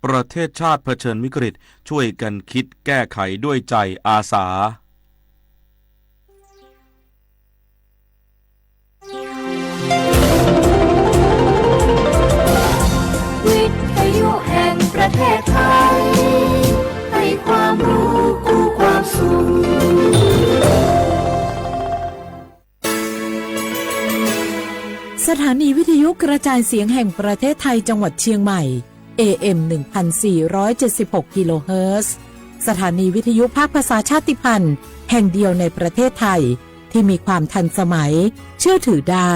ประเทศชาติเผชิญวิกฤต ช่วยกันคิดแก้ไขด้วยใจอาสา วิทยุแห่งประเทศไทย ให้ความรู้คู่ความสุข สถานีวิทยุกระจายเสียงแห่งประเทศไทยจังหวัดเชียงใหม่ เอ เอ็ม หนึ่งพันสี่ร้อยเจ็ดสิบหก กิโลเฮิรตซ์ สถานีวิทยุภาคภาษาชาติพันธุ์แห่งเดียวในประเทศไทย ที่มีความทันสมัย เชื่อถือได้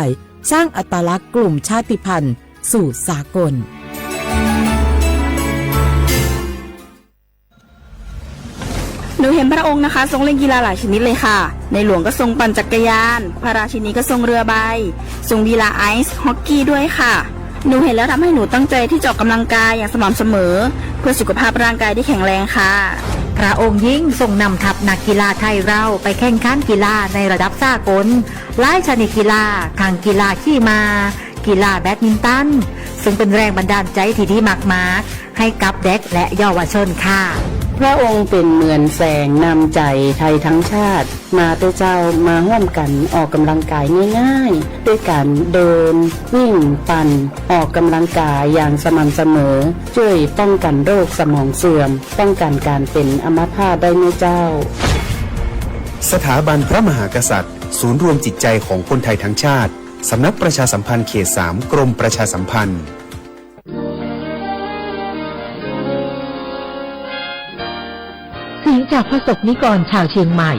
สร้างอัตลักษณ์กลุ่มชาติพันธุ์สู่สากล หนูเห็นพระองค์นะคะ ทรงเล่นกีฬาหลายชนิดเลยค่ะ ในหลวงก็ทรงปั่นจักรยาน พระราชินีก็ทรงเรือใบ ทรงกีฬาไอซ์ฮอกกี้ด้วยค่ะ หนูเห็นแล้วทำให้หนูตั้งใจที่จะออกกำลังกายอย่างสม่ำเสมอ เพื่อสุขภาพร่างกายที่แข็งแรงค่ะ พระองค์ยิ่งทรงนำทัพนักกีฬาไทยเราไปแข่งขันกีฬาในระดับสากล หลายชนิดกีฬา ทั้งกีฬาขี่ม้า กีฬาแบดมินตัน ซึ่งเป็นแรงบันดาลใจที่ดีมากๆ ให้กับเด็กและเยาวชนค่ะ พระองค์เป็นเหมือนแสงนำใจไทยทั้งชาติ มาเต๊อะเจ้า มาร่วมกันออกกำลังกายง่ายๆ ด้วยการเดิน วิ่ง ปั่น ออกกำลังกายอย่างสม่ำเสมอ ช่วยป้องกันโรคสมองเสื่อม ป้องกันการเป็นอัมพาตได้นะเจ้า สถาบันพระมหากษัตริย์ ศูนย์รวมจิตใจของคนไทยทั้งชาติ สำนักประชาสัมพันธ์เขตสาม กรมประชาสัมพันธ์ เสียงจากพระสงฆ์นิกรชาวเชียงใหม่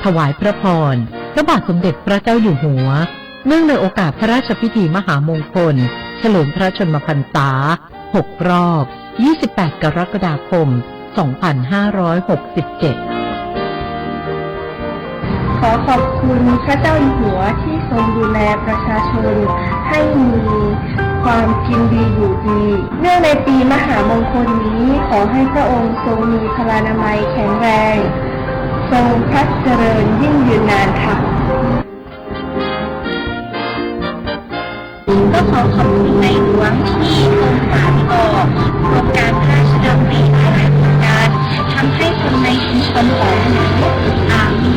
ถวายพระพร พระบาทสมเด็จพระเจ้าอยู่หัว เนื่องในโอกาสพระราชพิธีมหามงคล เฉลิมพระชนมพรรษา หกรอบ ยี่สิบแปด กรกฎาคม สองพันห้าร้อยหกสิบเจ็ด ขอขอบคุณพระเจ้าอยู่หัวที่ทรงดูแลประชาชนให้มีความกินดีอยู่ดี เนื่องในปีมหามงคลนี้ ขอให้พระองค์ทรงมีพลานามัยแข็งแรง ทรงพระเจริญยิ่งยืนนานค่ะ ก็ขอขอบคุณในหลวงที่ทรงสานต่อโครงการพระราชดำริหลายๆโครงการ ทำให้คนในชุมชนของหนู อ่า มี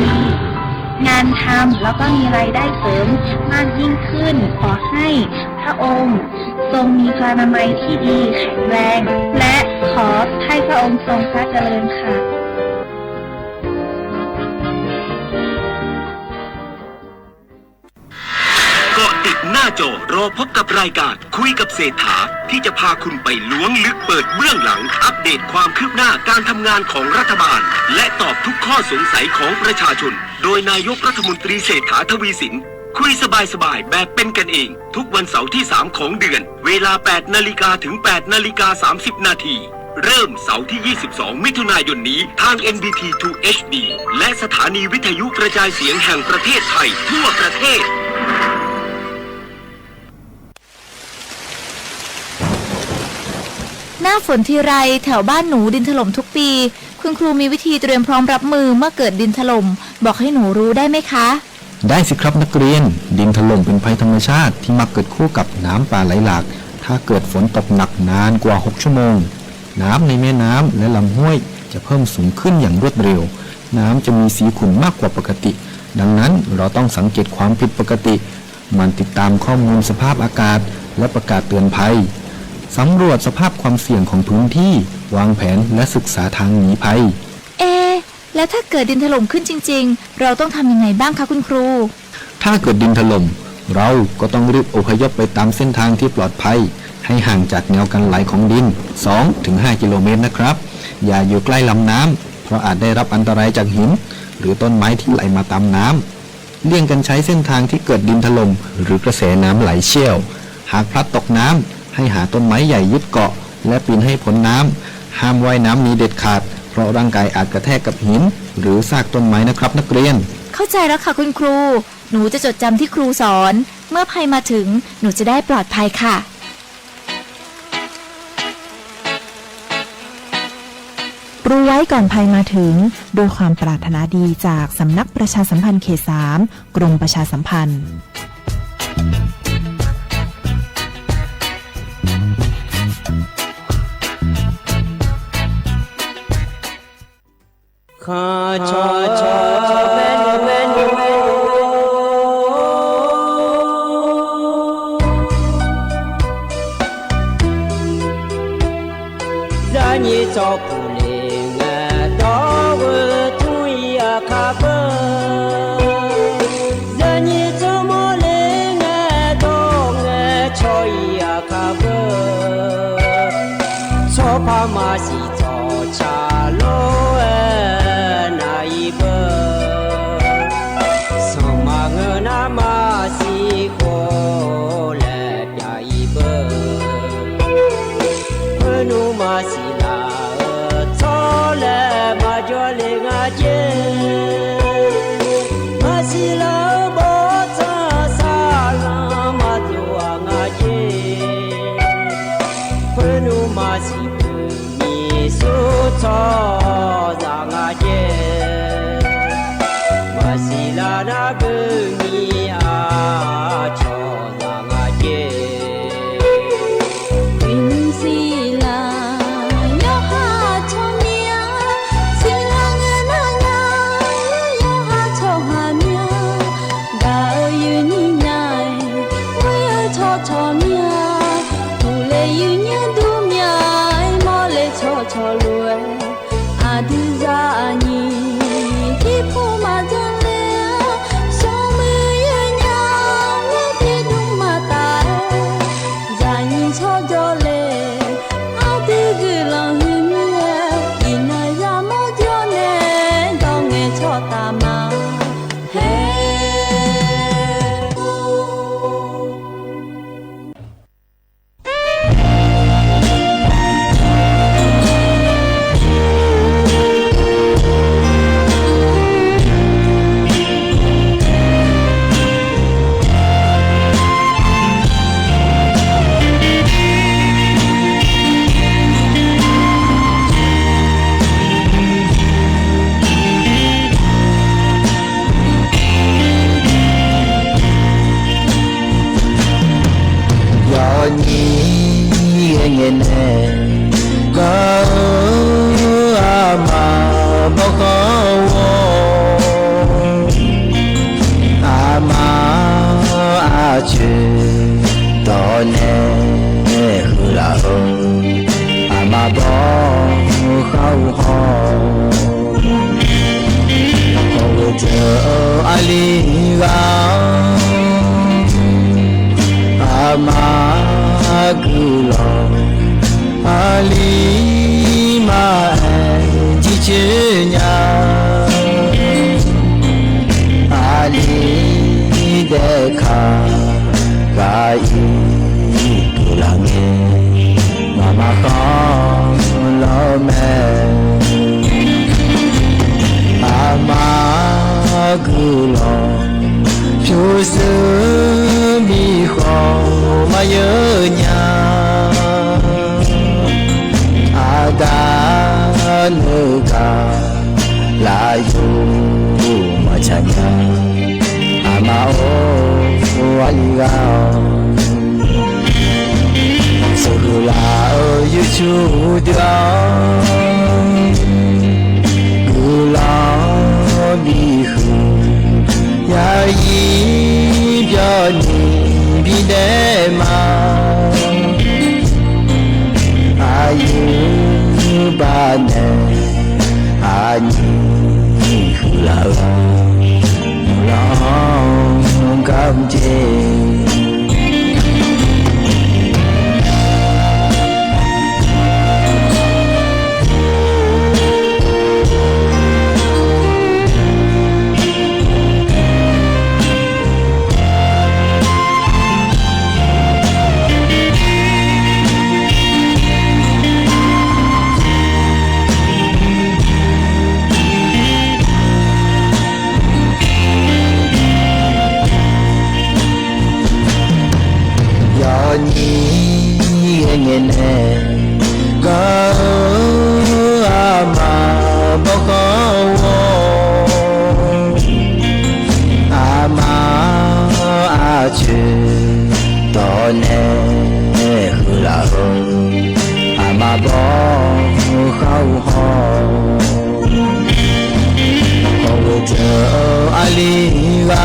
งานทำ แล้วก็มีรายได้เสริมมากยิ่งขึ้น ขอให้พระองค์ทรงมีพลานามัยที่ดีแข็งแรง และขอให้พระองค์ทรงพระเจริญค่ะ เกาะติดหน้าจอรอพบกับรายการคุยกับเศรษฐา ที่จะพาคุณไปล้วงลึกเปิดเบื้องหลัง อัปเดตความคืบหน้าการทำงานของรัฐบาล และตอบทุกข้อสงสัยของประชาชน โดยนายกรัฐมนตรีเศรษฐาทวีสิน คุยสบายๆแบบเป็นกันเอง ทุกวันเสาร์ที่สามของเดือน เวลาแปดนาฬิกาถึงแปดนาฬิกาสามสิบนาที เริ่มเสาร์ที่ยี่สิบสองมิถุนายนนี้ ทาง เอ็น บี ที ทู เอช ดี และสถานีวิทยุกระจายเสียงแห่งประเทศไทยทั่วประเทศ หน้าฝนทีไร แถวบ้านหนูดินถล่มทุกปี คุณครูมีวิธีเตรียมพร้อมรับมือเมื่อเกิดดินถล่ม บอกให้หนูรู้ได้ไหมคะ ได้สิครับนักเรียน ดินถล่มเป็นภัยธรรมชาติที่มักเกิดคู่กับน้ำป่าไหลหลาก ถ้าเกิดฝนตกหนักนานกว่าหกชั่วโมง น้ำในแม่น้ำและลำห้วยจะเพิ่มสูงขึ้นอย่างรวดเร็ว น้ำจะมีสีขุ่นมากกว่าปกติ ดังนั้นเราต้องสังเกตความผิดปกติ หมั่นติดตามข้อมูลสภาพอากาศและประกาศเตือนภัย สำรวจสภาพความเสี่ยงของพื้นที่ วางแผนและศึกษาทางหนีภัย เอ๊ะ แล้วถ้าเกิดดินถล่มขึ้นจริงๆ เราต้องทำยังไงบ้างคะคุณครู ถ้าเกิดดินถล่ม เราก็ต้องรีบอพยพไปตามเส้นทางที่ปลอดภัย ให้ห่างจากแนวกันไหลของดิน สองถึงห้ากิโลเมตรนะครับ อย่าอยู่ใกล้ลำน้ำ เพราะอาจได้รับอันตรายจากหิน หรือต้นไม้ที่ไหลมาตามน้ำ เลี่ยงกันใช้เส้นทางที่เกิดดินถล่ม หรือกระแสน้ำไหลเชี่ยว หากพลัดตกน้ำ ให้หาต้นไม้ใหญ่ยึดเกาะ และปีนให้พ้นน้ำ ห้ามว่ายน้ำหนีเด็ดขาด เพราะร่างกายอาจกระแทกกับหิน หรือซากต้นไม้นะครับนักเรียน เข้าใจแล้วค่ะคุณครู หนูจะจดจำที่ครูสอน เมื่อภัยมาถึง หนูจะได้ปลอดภัยค่ะ รู้ไว้ก่อนภัยมาถึง ด้วยความปรารถนาดีจากสำนักประชาสัมพันธ์เขตสาม กรมประชาสัมพันธ์ เ ခီဆီဆီ ဖဲနုၤဖဲနုၤ လၢညါထီၣ်ပူၤလ့ၤ ငါဒီးဝဲထူအံၤအခါဘၣ်, လၢညါထီၣ်မီၤလ့ၤ ငါဒီးငါဆီအံၤအခါဘၣ်, ဆီဖါမၤစံၣ်ထီၣ်ဆၣ်လီၤ နၤအံၤဘၣ်, ဆီမၤငၢၢ်နၤမၤစံၣ်ဃီ လၢပျၢၤအံၤဘၣ်, ဖၢနုာ်မၤစံၣ်လၤအၢ ထီၣ်လၢမၤကၠီလ့ၤငါက့ၤ, မၤစံၣ်လၤအၢဘီထီၣ် ဆၣ်လီၤမၤဒိၣ်အါငါက့ၤ, ဖၢနုာ်မၤစံၣ်ဘုးမံၤ ဆူထီၣ်သးငါက့ၤ, မၤစံၣ်လၤနၤဘုးမံၤ အါထီၣ်သးငါက့ၤ, ဝံၤနုၤစံၣ်လၤ ယဟးထီၣ်မံၤဧါ, စံၣ်လၤငါနၤညါ ယဟးထီၣ်ဟးမံၤဧါ, ဒၣ်အၢယုၢ်နံၤညါ, ဝံၤအၢထီၣ်ထီၣ်မံၤဧါ, ပူၤလ့ၤယုၢ်ညါဒူမံၤဧါ, မီၤလ့ၤထီၣ်ထီၣ်လိၤဝဲ, အဒုးစၢ်အနံၤ ထံဖိမၤဒိးလဲၣ်, ဆိမိၣ်ယုၢ်ညါ ဝံၤသ့ၣ်ဒိၣ်မၤတၢ်, ယၤနံၤထီၣ်ဒီးလဲၣ်, အဒုးဂုာ်လီၤဂုာ်မံၤဝဲ, အံၤနၤယၤမီၢ်ဒိးနဲၣ် ဒီးငဲၤထီၣ်တၢ်မၤ ဟဲ ယနံၤဂ့ၤန့ၣ် က အမၤဘီဃီဝီ အမၤအဆၢ ဒီးနဲၣ်ဃုာ်လၢ အမၤဘီဃီဝီ အဝဲတအလံၤဂၤ အမၤကုၢ်လီၤ အလံၤမၤအဲၣ် ထံဆူညါ အလံၤဒဲးခါ ဂၤအံၤ ပူၤလၢ်န့ၣ် မၤမၤဃီလီၤမဲာ် အမၤကုၢ်လီၤ ဖၠိစၢၤမံၤဃီ မၤယၢၤညါ အတၢ်နုာ်ကါ လၢယိၤမၤဆါညါ အမၤအိၣ်အလံၤဂၤ စၢဃုာ်လၢယုၢ်ဆူတၢ် ကုၢ်လီၤဘံၣ်ဃုာ် ယၤယံၤပျီန့ၣ် ဘံၣ်ဒဲးမး အယုၢ်ဘၣ်နဲၣ် အနံၤဃုာ်လၢအၢ မုၢ်လီၤကၢ်က့ၤ ယနံၤဂ့ၤန့ၣ် က အမၤဘီဃီဝီ အမၤအဆၢ ဒီးနဲၣ်ဃုာ်လၢ အမၤဘီဃီဝီ ဂၤ,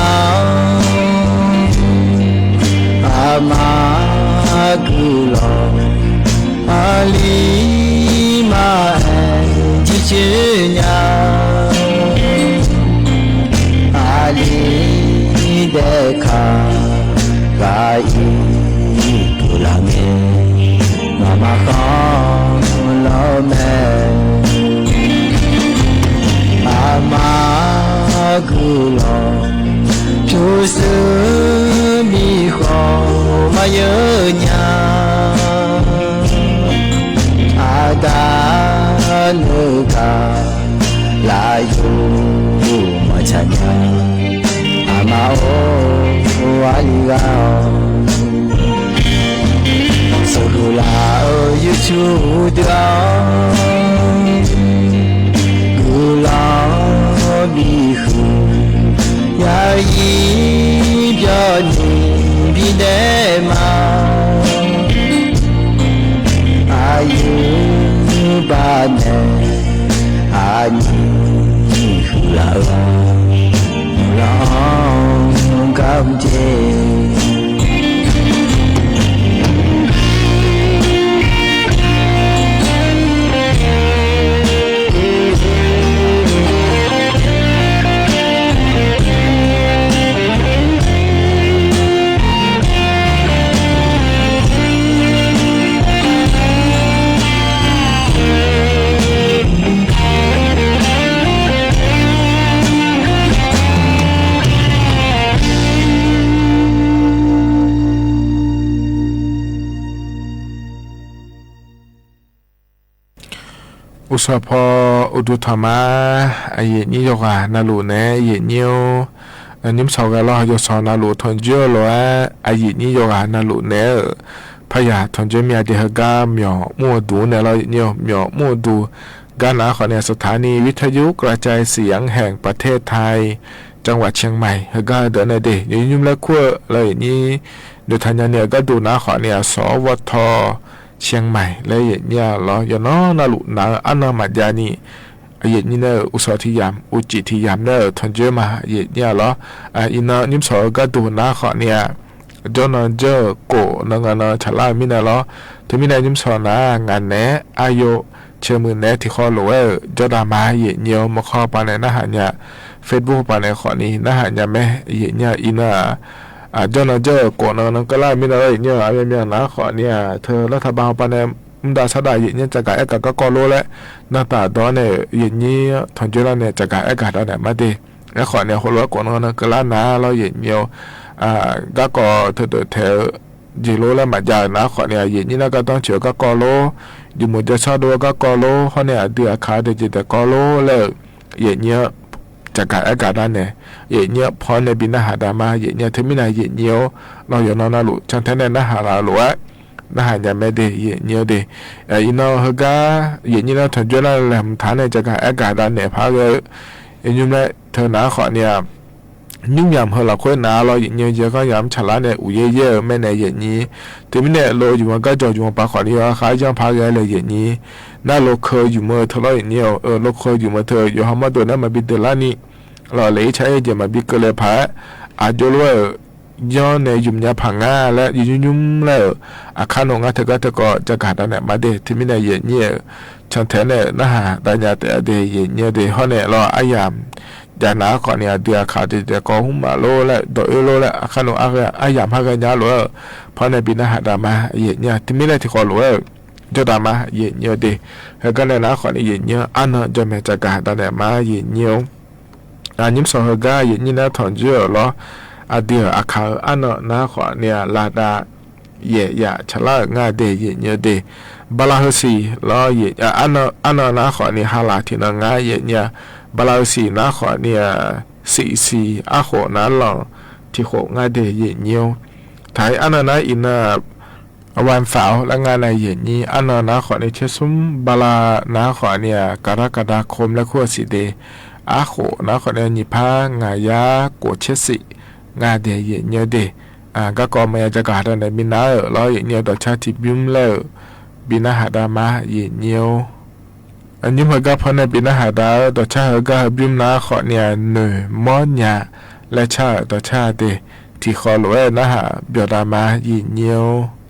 အမၤကုၢ်လီၤ, အလံၤမၤအဲၣ်ကံက့ညါ, အလံၤဒဲးခး, ဂၤအံၤ ကုၢ်လၢ်မ့ၢ် မၤမၤဃီလီၤမဲာ်, အမၤကုၢ်လီၤ, ဆိစၢမံဃီမၤယၢညါ, အတၢ်နၢၤကၤ လၢယိၤမၤဆါညါ, အမၤအိၣ်ဝဲလံဂၤအီၤ, ဆိးဃုာ်လၢယဆူၣ်ဒုးအီၤ, ကုၢ်လီၤဘံဃုာ်, ယၤယံၤပျီန့ၣ်ဘံဒဲးမး, အယုၢ်ဘၣ်နဲၣ် အနံၤဃုလၢအၢ, မုၢ်လီၤကမၣ်က့ အိၣ်စီၤဖီအိၣ်ဒိၣ်ထီၣ်မး, အယံာ်ညံယိၤဂၤနၤလိာ်နဲ ယံာ်ညံဧိၤ, နံၣ်မုၢ်စီၤဂဲၤလီၤ ယိၤစီၤနၤလိာ် ထီၣ်ကၠိလိာ်ဧါ, အယံာ်ညံယိၤဂၤနၤလိာ်နဲဧၢ, ဖးယၤထီၣ်ကၠိမ့ၢ်အဒ့ဟဂၤ မၠီၤမူအဒူၣ်န့ၣ်လီၤ ယံာ်ညံဧိၤ မၠီၤမူအဒူၣ်, ဂၤနၤဃီန့ၣ် สถานีวิทยุกระจายเสียงแห่งประเทศไทย จังหวัดเชียงใหม่ ဟဂၤဒၢးန့ၣ်ဒ့ၣ် ယညံမလဲခိၣ်လၢယံာ်ညံ ဒိၣ်ထီၣ်ညါန့ၣ် အဂၤဒိၣ်နၤဃီန့ၣ် အစီၤဝီထီ เชียงใหม่ လၢယံာ်ညံလီၤ ယနီၢ်နၤလိာ်နၤအါနီၢ်မးဒ်န့ၣ်, အယံာ်ညံန့ၣ် အိၣ်စီၤထံယၣ် အိၣ်စံၣ်ထံယၣ်န့ၣ် ထီၣ်ကၠိမး ယံာ်ညံလီၤ, အံၤနံၣ်မုၢ်စီၤအဂၤဒိၣ်နၤဃီန့ၣ် ကၠီနီၢ်ကၠီကိးနီၢ်ဂၤနီၢ် ဆၣ်လါမံန့ၣ်လီၤ, တမံၤန့ၣ် နံၣ်မုၢ်စီၤနၤ ငၤနဲ အယိာ် ဆၢမုၢ်နဲထံဃီလိာ်ဝဲဧၢ, ကၠီဒၣ်မး ယံာ်ညံဧိၤ မုၢ်ခီပၤန့ၣ် နဟးညါ Facebook ပၤန့ၣ်ဃီန့ၣ် နဟးညါမ့ၢ် ယံာ်ညံအံၤနၤ ကၠီနီၢ်ကၠီကိးနီၢ်ဂၤနီၢ် ကလါမံန့ၣ်လီၤ ယံာ်ညံဧိၤ အမ့ၢ်မ့ၢ်နၤဃီန့ၣ် ထၢလၢထးဘးပၤန့ၣ် မတၤဆါဒၣ် ယံာ်ညံ စကၤအဲၣ်ကၤကီၢ်ကီၢ်လိလၢ နတၢ်ဒီးန့ၣ် ယံာ်ညံ ထီၣ်ကၠိလၢန့ၣ် စကၤအဲၣ်ကၤဒၣ်န့ၣ် မၤဒ့ၣ် အဃီန့ၣ် ဟိၣ်လီၤကိးနီၢ်ဂၤနီၢ် ကလါနၤလီၤ ယံာ်ညံဧိၤ ကၤကီၢ်ထၢၣ်ထၢၣ် ယံာ်လိလၢမၤဒ်နၤဃီန့ၣ် ယံာ်ညံလၢကတီၢ်ဆၢကၤကီၢ်လိ ယမိၢ်ယဆၢဒိၣ်ကၤကီၢ်လိ ဟီန့ၣ် အဒုးအခးတက့ၢ်တကီၢ်လိလၢ ယံာ်ညံ စကၤအဲၣ်ကၤဒၣ်န့ၣ် ယံာ်ညံဖီန့ၣ်ဘံနဟးဒၣ်မး ယံာ်ညံ တမံၤန့ၣ် ယံာ်ညံဧိၤ လီၤယနီၢ်နၤလိာ် ဆၣ်ထဲန့ၣ် နဟးလၢလိာ်ဝဲ နဟးညါမ့ၢ်ဒ့ၣ် ယံာ်ညံဒ့ၣ် အံၤနီၢ်ဟဂၤ ယံာ်ညံလၢထီၣ်ကၠိလၢလဲၤမုၢ်ထါန့ၣ် စကၤအဲၣ်ကၤဒၣ်န့ၣ် ဖးဂ့ၤ ယညံလၢထၢနၤဃီန့ၣ် ညူမၠၣ်ဟၢလီၤခွဲနၤလီၤ ယံာ်ညံ ယဲၢ်ကီၢ်ယၤမုၢ်ဆၣ်လါန့ၣ် အူယဲၢ်ယဲၢ်မ့ၢ်န့ၣ် ယံာ်ညံ တမံၤန့ၣ် လိယုၢ်မၢကါကၠီၣ်ယုၢ်မၢပှၤဃီန့ၣ် ယွၤဃါယီၢ်ဖးဂ့ၤလၢယံာ်ညံ နလိခၢယုၢ်မၢထၢလီၤ ယံာ်ညံဧိၤ လိခၢယုၢ်မၢထၢ ယိၤဟီမီၢ်ဒိၣ်န့ၣ် မၤဘံဒုးလါနံၣ် လီၤလၢယဆါယဲၢ်ကဲၤ မၤဘံကလၢၤဖး အဒိလိဝဲ ယီၢ်န့ၣ် ယုၢ်မၠါဖးငါလၢ ယညူညူလၢ အခါနိၣ် ငါထၢကါထၢကီး စကၤဒၣ်န့ၣ် မၤဒ့ၣ် တမံၤန့ၣ် ယံာ်ညံ ဆၣ်ထဲန့ၣ် နဟးဒၣ်ညါတဲဒ့ၣ် ယံာ်ညံဒ့ၣ် ဟီန့ၣ်လီၤ အယၣ် ယၤနၤဃီန့ၣ် အဒုးအခးတက့ၢ်တကီၢ် ဟူမးလိလၢ ဒီးအၢလိလၢ အခါနိၣ် အယၣ်မၤဂ့ၤညါလိာ်ဧၢ ဖီန့ၣ်ဘံနဟးဒၣ်မး ယံာ်ညံ တမံၤန့ၣ်ထံဃီလိာ်ဝဲ ကၠီဒၣ်မး ယံာ်ညံဒ့ၣ် ဟဲကန့ၣ်နၤဃီန့ၣ် ယံာ်ညံအါနီၢ် ကၠီမဲာ်စကၤဒၣ်န့ၣ် မၤယံာ်ညံ အညိၣ်စီၤဟဂၤ ယံာ်ညံလၢထီၣ်ကၠိလီၤ အဒုးအခးအါနီၢ်နၤဃီန့ၣ် လၢဒၣ် ယဲၢ်ယၤဆၣ်လါငါဒ့ၣ် ယံာ်ညံဒ့ၣ် ဘါလါဟုစံၣ်လီၤ အါနီၢ်နၤဃီန့ၣ် ဟါလၢ်ထံၣ်နီၢ်ငါ ယံာ်ညံ ဘါလါဟုစံၣ်နၤဃီန့ၣ် စံးစံး အါဃိးနၤလီၤ ထံဃိးငါဒ့ၣ် ယံာ်ညံ ထါအံၤအါနီၢ်နၤအံၤနၤ အဝဲသးလၢငါန့ၣ် ယံာ်ညံ အါနီၢ်နၤဃီန့ၣ် ဆဲးဆူ ဘါလါနၤဃီန့ၣ် ကရၤကဒါ ခိၣ်မလဲခိၣ်စံးဒ့ၣ် အါဃိးနၤဃီန့ၣ် နံၣ်ဖး ငါယၤကိးဆဲးစံး ငါဒ့ၣ် ယံာ်ညံဒ့ၣ် ကးကီးမယၤ စကၤဒၣ်န့ၣ် ဘံနၤဧၢ လီၤ ယံာ်ညံ ဒီးဆါထံဘံမလဲၣ် ဘံနဟးဒၣ်မး ယံာ်ညံ အညိမ့ၢ်ကါဖီန့ၣ် ပနၢ်ဟးတၢ် တီၤဆါဧၢ ကါဟၢဘျုးမနုၤဃိန့ၣ် နၢၤမီၢ်ညၣ် လၢဆါဧၢ တီၤဆါတ့ၢ် ထံၣ်ဃီလိာ်ဝဲ နၢ်ဟး ပၠီၤတၢ်မၤယံာ်ညိအိၣ်.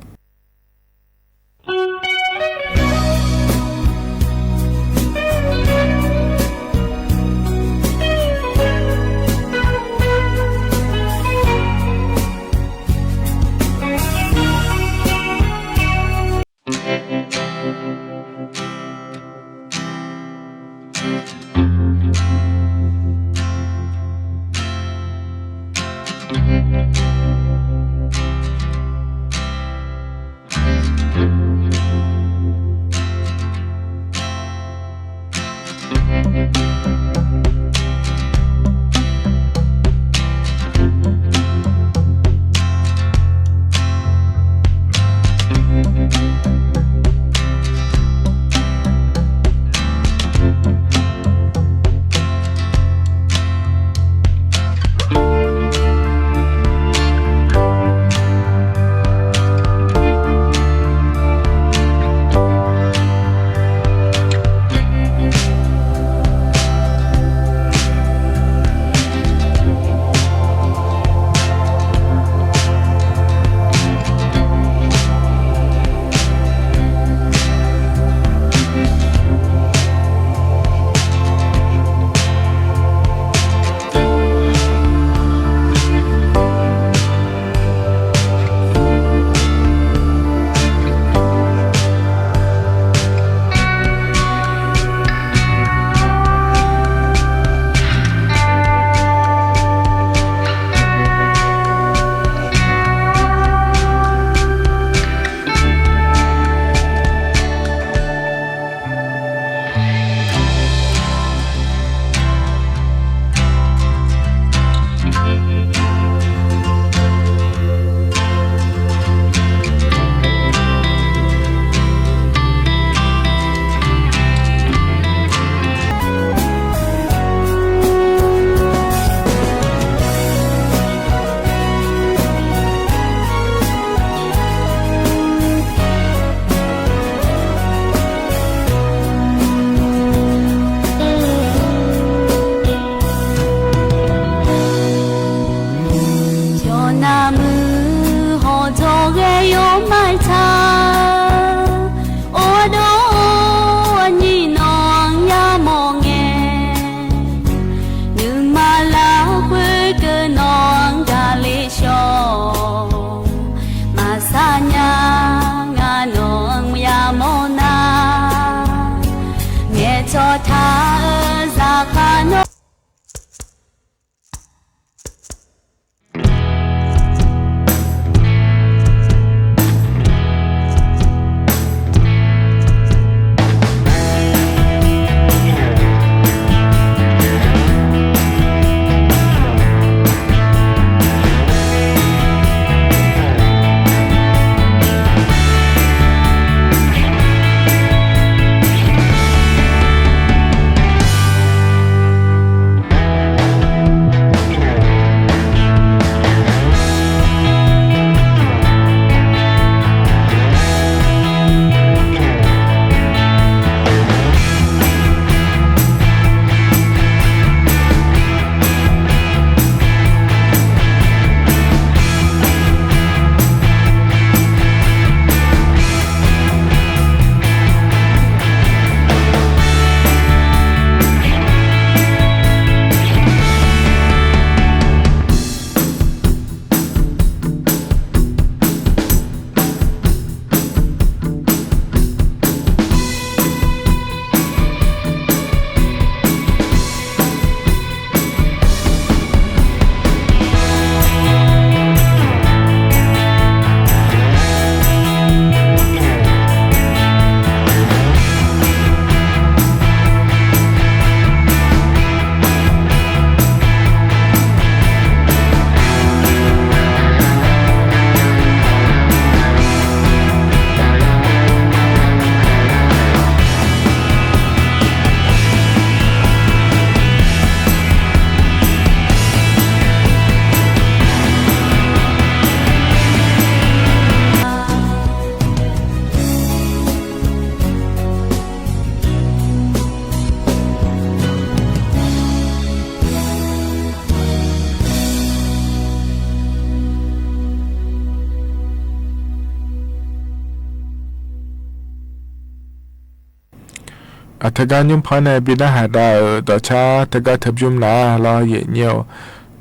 အထၢကါညိဖီန့ၣ် ဘံနၢ်ဟးဒါဧၢ, ဒီးဆါထၢကါထၢဖၠူမနၤလီၤ ယဲၢ်ညိၣ်ဧိၤ,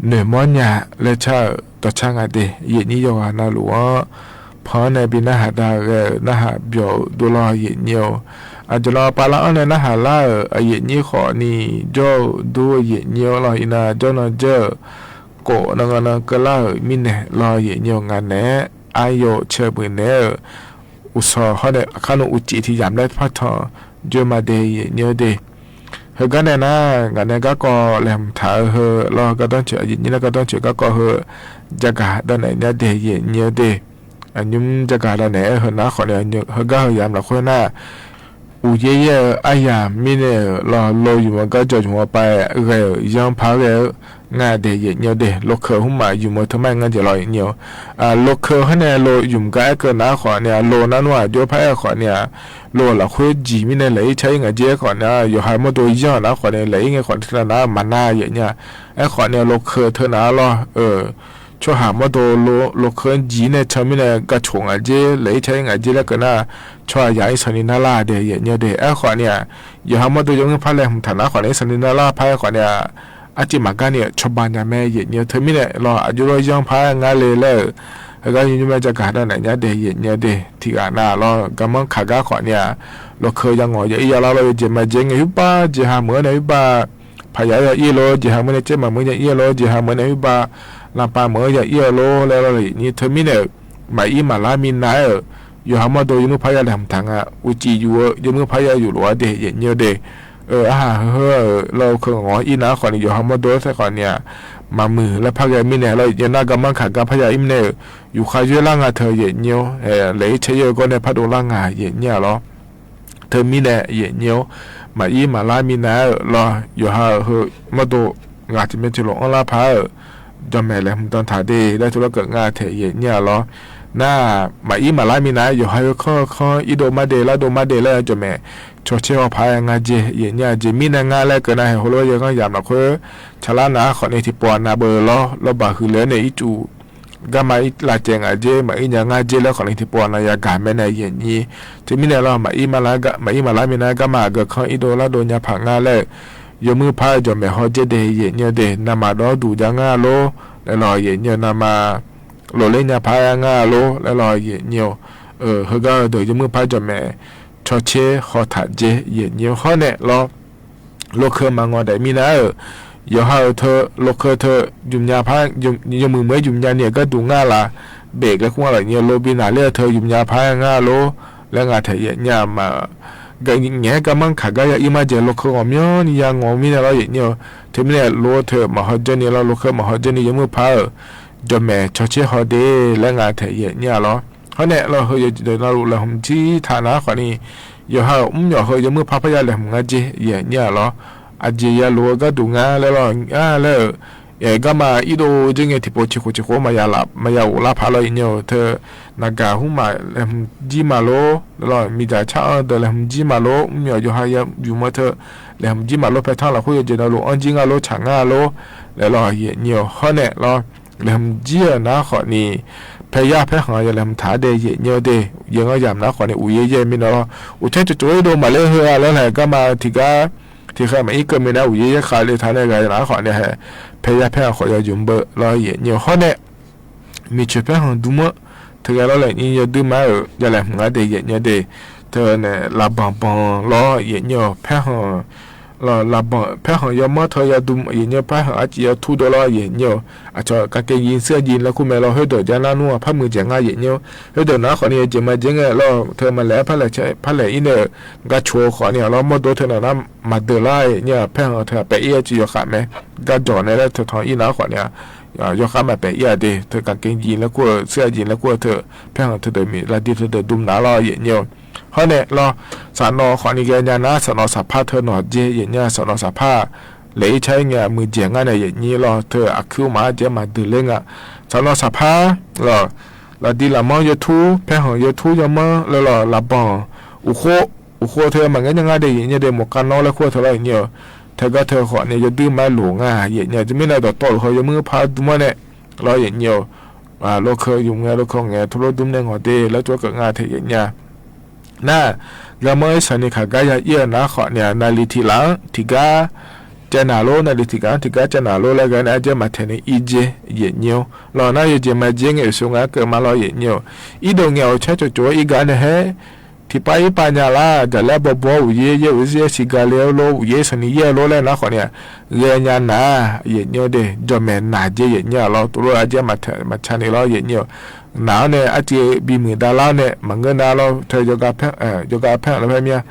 နွဲၣ်မီညၣ်လၢဆါဧၢ, ဒီးဆါငါဒဲး ယဲၢ်ညိၣ် ယဂီၤနၤလူၤဧိၤ, ဖီန့ၣ် ဘံနၢ်ဟးဒါဂဲၤဧၢ, နၢ်ဟးဘျီၣ်ဒိလီၤ ယဲၢ်ညိၣ်ဧိၤ, အကလီၤပာ်လၢအီၣ်န့ၣ် နၢ်ဟးလါဧၢ, အယဲၢ်ညိၣ်ဃိးနံၣ် ကၠီၣ်ဒိ ယဲၢ်ညိၣ်လီၤ အံၤနၤ ကၠီၣ်နီၢ်ကၢၢ် ကိးနဂီၢ်နကလါဧၢ, မံန့ၣ်လီၤ ယဲၢ်ညိၣ်ဧိၤ ငါနဲ အါယိာ်ဆၢမုၢ်နဲဧၢ, အိၣ်ဆီဟီန့ၣ် အခါနအိၣ်စံးထံယၤမလဲတဖၣ်ထီၣ်, ယိၤမၤဒဲး ယဲၢ်ညိၣ်ဒဲး, ဟၢကါန့ၣ်နၤ, ဂၤနဲကါကီလဲၤမုၢ်ထါဧၢ ဟၢလီၤ ကါတီဆၢ အယဲၢ်ညိၣ်လၢကါတီဆၢ ကါကီဟၢ, ယကၤဒီးနဲၣ်ညါဒဲး ယဲၢ်ညိၣ်ဒဲး, အညိၣ်ယကၤဒီးနဲၣ်ဧၢ ဟၢနၤဃိးန့ၣ် ဟၢကါဟၢယၤမလဲဃိနၤ အိၣ်ယဲၢ်ယဲၢ်ဧၢ အါယၤမံန့ၣ်လီၤ လိယုၢ်မၤကါ ကၠီၣ်ယုၢ်မၤပၢ်ဂဲၤဧၢ ယီဖးဂဲၤဧၢ, ငါဒဲး ယဲၢ်ညိၣ်ဒဲး, လိခၢၣ်ဟူမး ယုၢ်မၤထၢမး ငါဒဲးလီၤ ယဲၢ်ညိၣ်ဧိၤ, လိခၢၣ်ဟီန့ၣ် လိယုၢ်မၤကါ အဲၣ်ကၢနၤဃိးန့ၣ် လိနၤနွၤ ကၠိဖးအဲၣ်ဃိးန့ၣ်, လိလီၤဃုကံၢ်မံန့ၣ် လဲၤအံၣ်ဆါအံၣ်ငၤက့ဃိးန့ၣ်, ယိၤဟၣ်မီၢ်ဒိယီၢ်နၤဃိးန့ၣ် လဲၤအံၣ်ငဲဃိးန့ၣ် ထံလၢနၤမၤနၤ ယဲၢ်ညိၣ်, အဲၣ်ဃိးန့ၣ် လိခၢၣ်ထၢနၤလီၤ ဆိဟၣ်မီၢ်ဒိ လိခၢၣ်ကံၢ်န့ၣ် ဆၢမံန့ၣ် ကၢ်ဆိၣ်ငၤက့ လဲၤအံၣ်ဆါအံၣ်ငၤက့လၢကၢနၤ, ဆိယၤအံၣ်ဆီၣ်နံၤနါလါဒဲး ယဲၢ်ညိၣ်ဒဲး, အဲၣ်ဃိးန့ၣ်, ယိၤဟၣ်မီၢ်ဒိ ယမုၢ်ဖးလဲၤမုၢ်ထါနၤဃိးန့ၣ် ဆီၣ်နံၤနါလါဖးအဲၣ်ဃိးန့ၣ်, အစ့ၣ်မၤကါန့ၣ် ဆီၣ်ဘၣ်ညါမဲ ယဲၢ်ညိၣ်, ထၢမံန့ၣ်လီၤ အယိၤဒီးယီဖးငါလံလၢ ဟဲဂၤယိၤညိၣ်မ့ၢ်ကကၤဒီးနဲၣ်ညါဒဲး ယဲၢ်ညိၣ်ဒဲး ထံဂၤနၤလီၤ ကမၣ်ခးကါဃိးန့ၣ်, လိခၢၣ်ယၤငီၢ်ယအံၣ်ယၤလါလီၤ ယဲၢ်မၤယဲၢ်ငဲၤဟူဘၣ် ယဲၢ်ဟးမုၢ်န့ၣ်ဟူဘၣ်, ဖးယၤယအံၣ်လိၤ ယဲၢ်ဟးမုၢ်န့ၣ် ကဲမၤမုၢ်ယအံၣ်လိၤ ယဲၢ်ဟးမုၢ်န့ၣ်ဟူဘၣ်, လၢပၢ်မုၢ်ယအံၣ်အလိၤ လဲၤလီၤ ယဲၢ်ညိၣ် ထၢမံန့ၣ်, မၤအံၣ်မၤလါမံနၤဧၢ, ယိၤဟၣ်မီၢ်ဒိ ယမုၢ်ဖးယၤလဲၤမုၢ်ထါနၤ, အိၣ်စံးယူၤဧၢ ယမုၢ်ဖးယၤယူၤလီၤဒဲး ယဲၢ်ညိၣ်ဒဲး, အဟးဟၢဟၢဧၢ လၢအိၣ်ခၢၣ်ဂီၤအံၣ်နၤဃိးန့ၣ် ယိၤဟၣ်မီၢ်ဒိသ့ၣ်ဃိးန့ၣ်, မၤမုၢ်လၢဖးဂဲၤမံန့ၣ်လီၤ ယဲၢ်ညိၣ် ကမၣ်ခးကါဖးယၤအံၣ်မံန့ၣ်, ယူၤဃါယွဲလၢငါထၢ ယဲၢ်ညိၣ်, လဲၤအံၣ်ဆၢယဲၢ်ဂီၢ်န့ၣ် ဖးဒိၣ်လၢငါ ယဲၢ်ညိၣ်လီၤ ထၢမံန့ၣ် ယဲၢ်ညိၣ်, မၤအံၣ်မၤလါမံနၤဧၢလီၤ ယိၤဟၣ်ဧၢ မီၢ်ဒိ, ဂၤတမ့ၢ်ထံၣ်လိာ်အီလါဖးဧၢ, ဒီးမဲာ်လဲၤမုၢ်တၢ်ထးဒ့ လၢထူလၢကၢးငါထဲး ယဲၢ်ညိၣ်လီၤ, နၤ, မၤအံၣ်မၤလါမံနၤ ယိၤဟၣ်ဧၢ ခီခီ အံၣ်ဒိၣ်မးဒ့ လါဒိၣ်မးဒ့ လၢယမဲာ်, ဆီဆ့ဟီဖးငါက့ ယဲၢ်ညိၣ် က့မံန့ၣ် ငါလဲၤကၢနၤဟဲဟိလီၤ ယဲၢ်ဂီၢ်ယၤမနုၤဃိ, ဆါလါနၤဃိးန့ၣ် ထံၣ်ပှၤနၤဘၣ်လီၤ လီၤဘၣ်ဃုာ်လၢန့ၣ် အံၣ်စူၣ် ကမၣ်အံၣ်လါစဲးငါက့ မၤအံၣ်ညါငါက့လၢဃိးန့ၣ် ထံၣ်ပှၤနၤယၤကၤမဲာ်န့ၣ် ယဲၢ်ညိၣ်, ထၢမံန့ၣ်လီၤ မၤအံၣ်မၤလါမံနၤ ကမၣ်အဂၤခီ အံၣ်ဒိၣ်လါဒိၣ်ညါဖးငါလၢ ယမုၢ်ဖး ယမဲာ်ဟီက့ဒဲး ယဲၢ်ညိၣ်ဒဲး နမၤဒီဒူၣ်ယၤငါလိၤ လဲၤလီၤ ယဲၢ်ညိၣ် နမၤလိၤလၢညါဖးယၤငါလိၤ လဲၤလီၤ ယဲၢ်ညိၣ်, ဟၢဂၤဒီး ယမုၢ်ဖး ယမဲာ် ဆီဆ့ဟီထးက့ ယဲၢ်ညိၣ် ဟီန့ၣ်လီၤ လိခၢၣ်မၤငီၤဒဲးမံနၤဧၢ, ယိၤဟၣ်ဧၢ ထၢလိခၢၣ်ထၢ ယုၢ်ညါဖး, ယမုၢ်မ့ၢ်ယုၢ်ညါန့ၣ် အကဲဒူၣ်ငါလၢ ဘ့ၣ်ကဲဃူလီၤ ယလိဘံနၤလၢထၢ ယုၢ်ညါဖးယၤငါလိၤ လၢငါထဲး ယဲၢ်ညိၣ်မး ဂၤညါကမၣ်ခးကါယၤအံၣ်မးကဲ လိခၢၣ်ဂီၤမံန့ၣ်လီၤ ယဲၢ်ညိၣ်, ထၢမံန့ၣ် လိထၢမၤဟီက့န့ၣ်လီၤ လိခၢၣ်မၤဟီက့န့ၣ် ယမုၢ်ဖးဧၢ, ယမဲာ် ဆီဆ့ဟီဒဲး လၢငါထဲး ယဲၢ်ညိၣ်လီၤ ဟီန့ၣ်လီၤ ဟၢယဲၢ်ညိၣ် နၤလိၤ လဲၤမုၢ်ထံထးနၤဃိးန့ၣ်, ယိၤဟၣ်ဧၢ မုၢ်မၠီၤဟၢ ယမုၢ်ဖးဖးယၤလဲၤမုၢ်ငါက့ ယဲၢ်ညိၣ်လီၤ, အက့ယၤလိၤအကဲဒူၣ်ငါလၢလီၤ လၢ ကမၣ်အံၣ်ဒိၣ်က့ ငဲၤထံၣ်ပိာ်ဆံးဃိးဆံးဃိး မၤယၤအိၣ်လါဖးလီၤ ယဲၢ်ညိၣ် ထၢ နၤကၤဟူမး လဲၤမုၢ်ကံမးလိၤ လၢလီၤ မံၤဒၣ်ဆၣ်အီၤဒီး လဲၤမုၢ်ကံမးလိၤ မုၢ်မၠီၤ ယိၤဟၣ်ယၤ ယုၢ်မၢထၢ လဲၤမုၢ်ကံမးလိၤ ဖဲထီၣ်လီၤဃိ ယဲၢ်ညိၣ် နၤလိၤ အီၣ်ကံငါလိၤ ဆၣ်ငါလိၤ လဲၤလီၤ ယဲၢ်ညိၣ် ဟီန့ၣ်လီၤ လဲၤမုၢ်ကံဧၢ နၤဃိးန့ၣ်, ဖဲယၤဖဲဟီ ယလဲၤမုၢ်ထးဒဲး ယဲၢ်ညိၣ်ဒဲး ယဲၢ်ဂီၢ်ယၤမနုၤဃိးန့ၣ် အိၣ်ယဲၢ်ယဲၢ်မံနၤလီၤ အိၣ်ထဲတစိၤဒိၣ်မးလၢဟၢအလၢလဲၤ ကမၣ်ထံၣ်ကါ ထံၣ်ဃာ်မၤအံၣ်ကမ့ၢ်န့ၣ် အိၣ်ယဲၢ်ယဲၢ်ဃာ်လၢထးန့ၣ် ဂၤနၤဃိးန့ၣ် ဖဲယၤဖဲဟီဃိး ယယူၤဘၢလီၤ ယဲၢ်ညိၣ် ဟီန့ၣ် မ့ၢ်ဆၢဖဲဟီဒူမၢ ထၢဂၤလီၤလဲၣ် ယဒုမါဧၢ ယလဲၤမုၢ်ဂၤဒဲး ယဲၢ်ညိၣ်ဒဲး ထၢန့ၣ် လၢဘီၣ်ဘီၣ်လီၤ ယဲၢ်ညိၣ် ဖဲဟီ လၢဘီၣ် ဖဲဟီယမၢထၢယဒု ယဲၢ်ညိၣ် ဖဲဟီအစံၣ်ယထူဒီးလီၤ ယဲၢ်ညိၣ် အဆီၣ်ကက့ယံၤ သ့ၣ်ယံၤလၢခိၣ်မဲာ်လီၤ ဟၢဒီးယၤနါနူအဖးမုၢ်ကဲၤငါ ယဲၢ်ညိၣ် ဟၢဒီးနၤဃိးန့ၣ် ယက့ၤမၤက့ၤငဲၤလီၤ ထၢမၤလဲၤဖးလဲၣ် ဖးလဲၣ်အံၤန့ၣ် ကဆိးဃိးန့ၣ်လီၤ မီၢ်ဒိထၢနၤနါ မၤဒၢးလါ ယဲၢ်ညိၣ် ဖဲဟီထၢ ပဲာ်အ့ၣ်အစံၣ်ယီၤဃာ်မဲာ် ကဒီးနဲၣ်လၢထၢထီအံၤနၤဃိးန့ၣ် ယီၤဃာ်မဲာ်ပဲာ်အ့ၣ်အဒ့ ထၢကက့ယံၤလၢခိၣ် သ့ၣ်ယံၤလၢခိၣ်ထၢ ဖဲဟီထၢဒီးမံၤ လၢဒ်ထၢဒီးဒုမနၤလီၤ ယဲၢ်ညိၣ် ဟီန့ၣ်လီၤ စးနီၤဃိးန့ၣ် ကဲညါနၤ စးနီၤစးဖါထၢနီၤက့ ယဲၢ်ညိၣ် စးနီၤစးဖါ လဲၤအ့ၣ်ဆါအံၤန့ၣ် မုၢ်ကဲၤငါန့ၣ် ယဲၢ်ညိၣ်လီၤ ထၢအခုမး ကဲမၤဒၢးလၢငါ စးနီၤစးဖါ လီၤ လၢဒ်လၢမီၢ်ယထူ ဖဲဟီယထူယမၢလၢလီၤ လၢဘီၣ် အိၣ်ဃိ အိၣ်ဃိထၢမၤငဲၤညါငါဒဲး ယဲၢ်ညိၣ်ဒဲး မိၢ်ကါနီလၢခိၣ်ထၢလီၤ ယဲၢ်ညိၣ် ထၢကါထၢဃိးန့ၣ် ယဒုမါလိၤငါ ယဲၢ်ညိၣ် တမ့ၢ်လၢဒီးတီၢ်လီၤဃီ ယမုၢ်ဖးဒူမၢန့ၣ် လီၤ ယဲၢ်ညိၣ် လိခၢၣ်ယုၢ်ငဲၤ လိခၢၣ်ငဲၤ ထူလိဒူမနဲၣ်ငီၤဒဲး လၢထူကၢးငါထဲး ယဲၢ်ညိၣ် နၤ ဂၤမ့ၢ်အ့ၣ်စၢၤန့ၣ် ခးကါယၤအံၣ်အနါဃိးန့ၣ် နၤလံၤထံးလၢ ထံးကါ ကဲနၤလိ နၤလံၤထံးကါ ထံးကါကဲနၤလိလၢဂၤန့ၣ် အကဲမၤထဲးန့ၣ် အံၣ်က့ ယဲၢ်ညိ လီၤ နယဲၢ်က့မၤက့ ငဲၢ်အစိငါကမၤလီၤ ယဲၢ်ညိ အံၣ်ဒိးငဲၢ်အိၣ်ဆဲးကၠိကၠိအံၣ်ဂၤန့ၣ်ဟဲ ထံးပၢ်အံၣ်ပာ်ညါလၢ ဒ်လဲၣ်ဘီဘီ အိၣ်ယဲၢ် ယဲၢ်အိၣ်စံၣ်ဂၤလၢလိ အိၣ်ယဲၢ်စၢၤန့ၣ် ယဲၢ်လိလၢနါဃိးန့ၣ် ဂဲၤညါနၤ ယဲၢ်ညိဒ့ၣ် ကၠီၣ်မဲာ်နၤက့ ယဲၢ်ညိလီၤ တရူၢ်အကဲမၤဆါန့ၣ်လီၤ ယဲၢ်ညိ နၤန့ၣ် အက့ဘံမုာ်ဒါလါန့ၣ် မၤငၢၢ်နၤလီၤ ထၢ ယိၤကါဖဲၣ်လီၤဖဲမ့ၢ်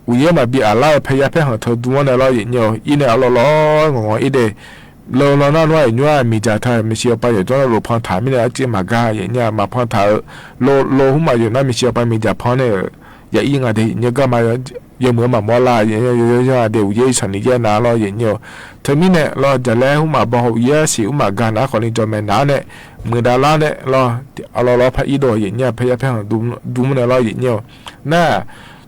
အိၣ်ယဲၢ်မၤဘံအလါဖဲယါဖဲဟီၣ်ထၢဒူမီၢ်န့ၣ်လီၤ ယဲၢ်ညိ အံၣ်န့ၣ်အလီၢ်လီၤ ငီၤငီၤအံၣ်ဒ့ၣ် လၢလီၤနၢ်နွါအံၤညိအမံၤကၢ်ထၢ မ့ၢ်စံးအပၢ်ယိၤကၠီလီၤဖီထး မ့ၢ်န့ၣ် အက့မၤကါ ယဲၢ်ညိ မၤဖီထးဧၢ လိ လိဟူမၤယိၤနၢ်မ့ၢ်စံးအပၢ်မံၤကၢ်ဖီန့ၣ် ယအံၣ်ဂၤဒ့ၣ် ယဲၢ်ညိ ကၢ်မၤ ယဲၢ်မုာ်မၤမီလါ ယဲၢ်ညိ ယဲၢ်ညိဒ့ၣ် အိၣ်ယဲၢ်အံၣ်စၢၤန့ၣ် ယဲၢ်နၤလီၤ ယဲၢ်ညိ ထၢမံၤန့ၣ်လီၤ ဒ်လဲၣ်ဟူမၤဘီ အိၣ်ယဲၢ်စံး ဟူမၤဂၤနၤဃိးန့ၣ် ကၠီၣ်မဲာ်နၤန့ၣ် မုာ်ဒါလါန့ၣ်လီၤ အလီၢ်လီၤဖဲအံၣ်ဒိၣ် ယဲၢ်ညိ ဖဲယါဖဲဟီၣ်ဒူမီၢ်န့ၣ်လီၤ ယဲၢ်ညိ န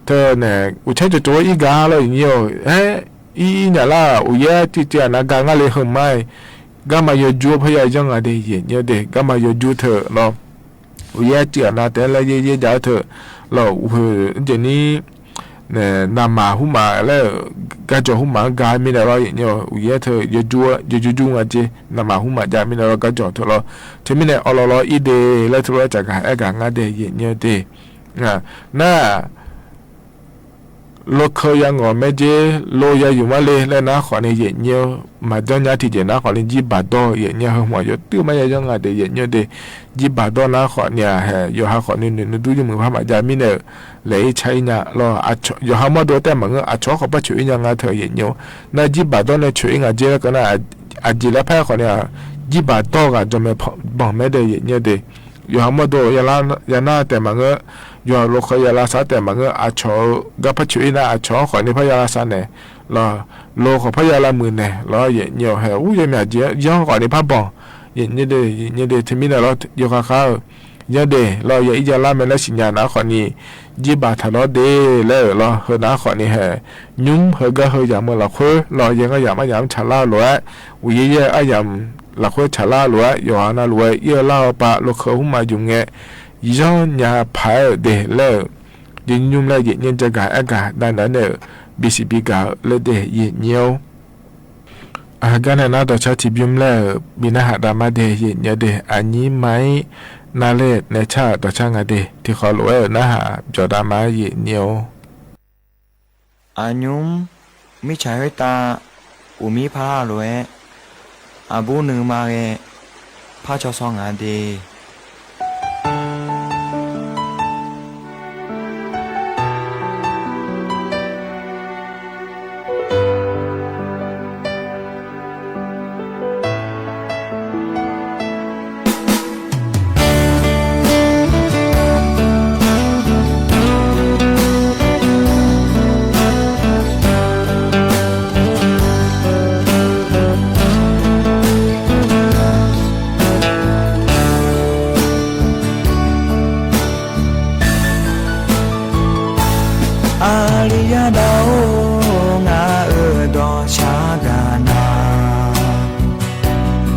ထၢန့ၣ် အိၣ်ဆဲးကၠိကၠိအံၣ်ဂၤလီၤ ယဲၢ်ညိ ဟဲ အံၣ်ညါလၢ အိၣ်ယဲၢ်တံၢ်တံၢ်အနါဂၤငါလံဟၢမါ ကၢ်မၤယိၤကၠူဖဲယါယဲၢ်ညိဒ့ၣ် ယဲၢ်ညိဒ့ၣ် ကၢ်မၤယိၤကၠူထၢလီၤ အိၣ်ယဲၢ်တံၢ်အနါတဲလၢယဲၢ်ယဲၢ်ဒၣ်ထၢလီၤ ဝဲကဲန့ၣ် နမၤဟူမၤလၢ ကၢ်ကၠီၣ်ဟူမၤဂၤမ့ၢ်န့ၣ်လီၤ ယဲၢ်ညိ အိၣ်ယဲၢ်ထၢ ယိၤကၠူကၠူငါက့ နမၤဟူမၤယါမ့ၢ်န့ၣ်လီၤ ကၢ်ကၠီၣ်ထၢလီၤ ထၢမံၤန့ၣ် အလီၢ်လီၤအံၣ်ဒ့ၣ် လၢထရၢကၢ်ဂၤအဲၣ်ဂၤငါဒ့ၣ် ယဲၢ်ညိဒ့ၣ် န လိခၢယၤငီၢ်မဲက့ လိယၤယုၢ်မးလံ လၢနါဃိးန့ၣ် ယဲၢ်ညိ မၤဒီညါထံၣ်က့ၤနါဃိးန့ၣ် ယံၣ်ဘၣ်ဒီ ယဲၢ်ညိ ဟဲမီၤယိၤတုၤမးယဲၢ်ညိဂၤဒ့ၣ် ယဲၢ်ညိဒ့ၣ် ယံၣ်ဘၣ်ဒီနါဃိးန့ၣ် ဟဲ ယိၤဟးဃိးန့ၣ် နဒူယမုာ်ဖးမၤယါမ့ၢ်န့ၣ် လဲၤအံၣ်ဆါအံၣ်ညါလီၤ ယိၤဟးမီၢ်ဒိတဲမၤငၢၢ် အဆိကီၢ်ပှၤဆိၣ်အံၣ်ညါငါထၢ ယဲၢ်ညိ နယံၣ်ဘၣ်ဒီန့ၣ် ဆိၣ်အံၣ်ငါက့လၢကနၣ် အက့လၢဖဲဃိးန့ၣ် ယံၣ်ဘၣ်ဒီဂၤ ကၠီၣ်မဲာ်ဘီၣ်မဲဒ့ၣ် ယဲၢ်ညိဒ့ၣ် ယိၤဟးမီၢ်ဒိ ယၤနၢ်တဲမၤငၢၢ် ယိၤလိာ်ဃီယၤလၢစးတဲမၤငၢၢ် အဆိ ကၢ်ဖဲဆိၣ်အံၣ်နၤ အဆိဃိးန့ၣ်ဖဲယၤလၢစးန့ၣ် လီၤ လိာ်ဃီဖဲယၤလၢမုၢ်န့ၣ် လီၤ ယဲၢ်ညိ ဟဲ အူယဲၢ်မ့ၢ် ယဲၢ်ဃိးန့ၣ်ဖးဘီၣ် ယဲၢ်ညိဒ့ၣ် ယဲၢ်ညိဒ့ၣ် ထံမံၤန့ၣ်လီၤ ယိၤဃါဃါဧၢ ယဲၢ်ဒ့ၣ် လီၤ ယဲၢ်အံၣ်ယၤလါမဲာ်လၢစံၣ်ညါနါဃိးန့ၣ် ယံၣ်ဘၣ်ထးလီၤဒ့ၣ်လၢလီၤ ဟၢနါဃိးန့ၣ်ဟဲ ညူဟၢဂၤဟၢယၤမၢလီၤဃိ လီၤ ယဲၢ်ဂၤယၤမးယၤမးဆးလါလိၤဝဲ ဝံၤယဲၢ်ယဲၢ်အါယၤ လီၤဃိဆးလါလိၤဝဲ ယိၤဟးနၤလိၤဝဲ အံၣ်အလါအီၤပာ် လိာ်ခၢဟူမၤယုၢ်ငဲ ယီၢ်ညါဖးဒ့ၣ်လၢ ယညူမလဲၣ် ယဲၢ်ညိ တဂၤအဲၣ်ဂၤ ဒၣ်နၤန့ၣ် ဘံစံးဘံကၤလၢဒ့ၣ် ယဲၢ်ညိဧိၤ အဂၤန့ၣ် နဒီးဆၢထံၣ်ဘျုးမလဲၣ် ဘံနၢ်ဟးဒၣ်မးဒ့ၣ် ယဲၢ်ညိဒ့ၣ် အညံမါအံၤ နၤလဲၣ် နဲဆၣ်ဒီးဆၣ်ငါဒ့ၣ် ထံၣ်ဃီလိာ်ဝဲ နၢ်ဟးပျီၤဒၣ်မး ယဲၢ်ညိဧိၤ အညူ မုၢ်ဆါဟၢတၢ် အိၣ်မံဖးလၢ်လိာ်ဝဲ အဘူးနုာ်မၤဂ့ၤ ဖးဆီဆီငါဒ့ၣ် အါလံယၤဒၣ်အိၣ် ငါအၢဒီးဆါဂၤနၤ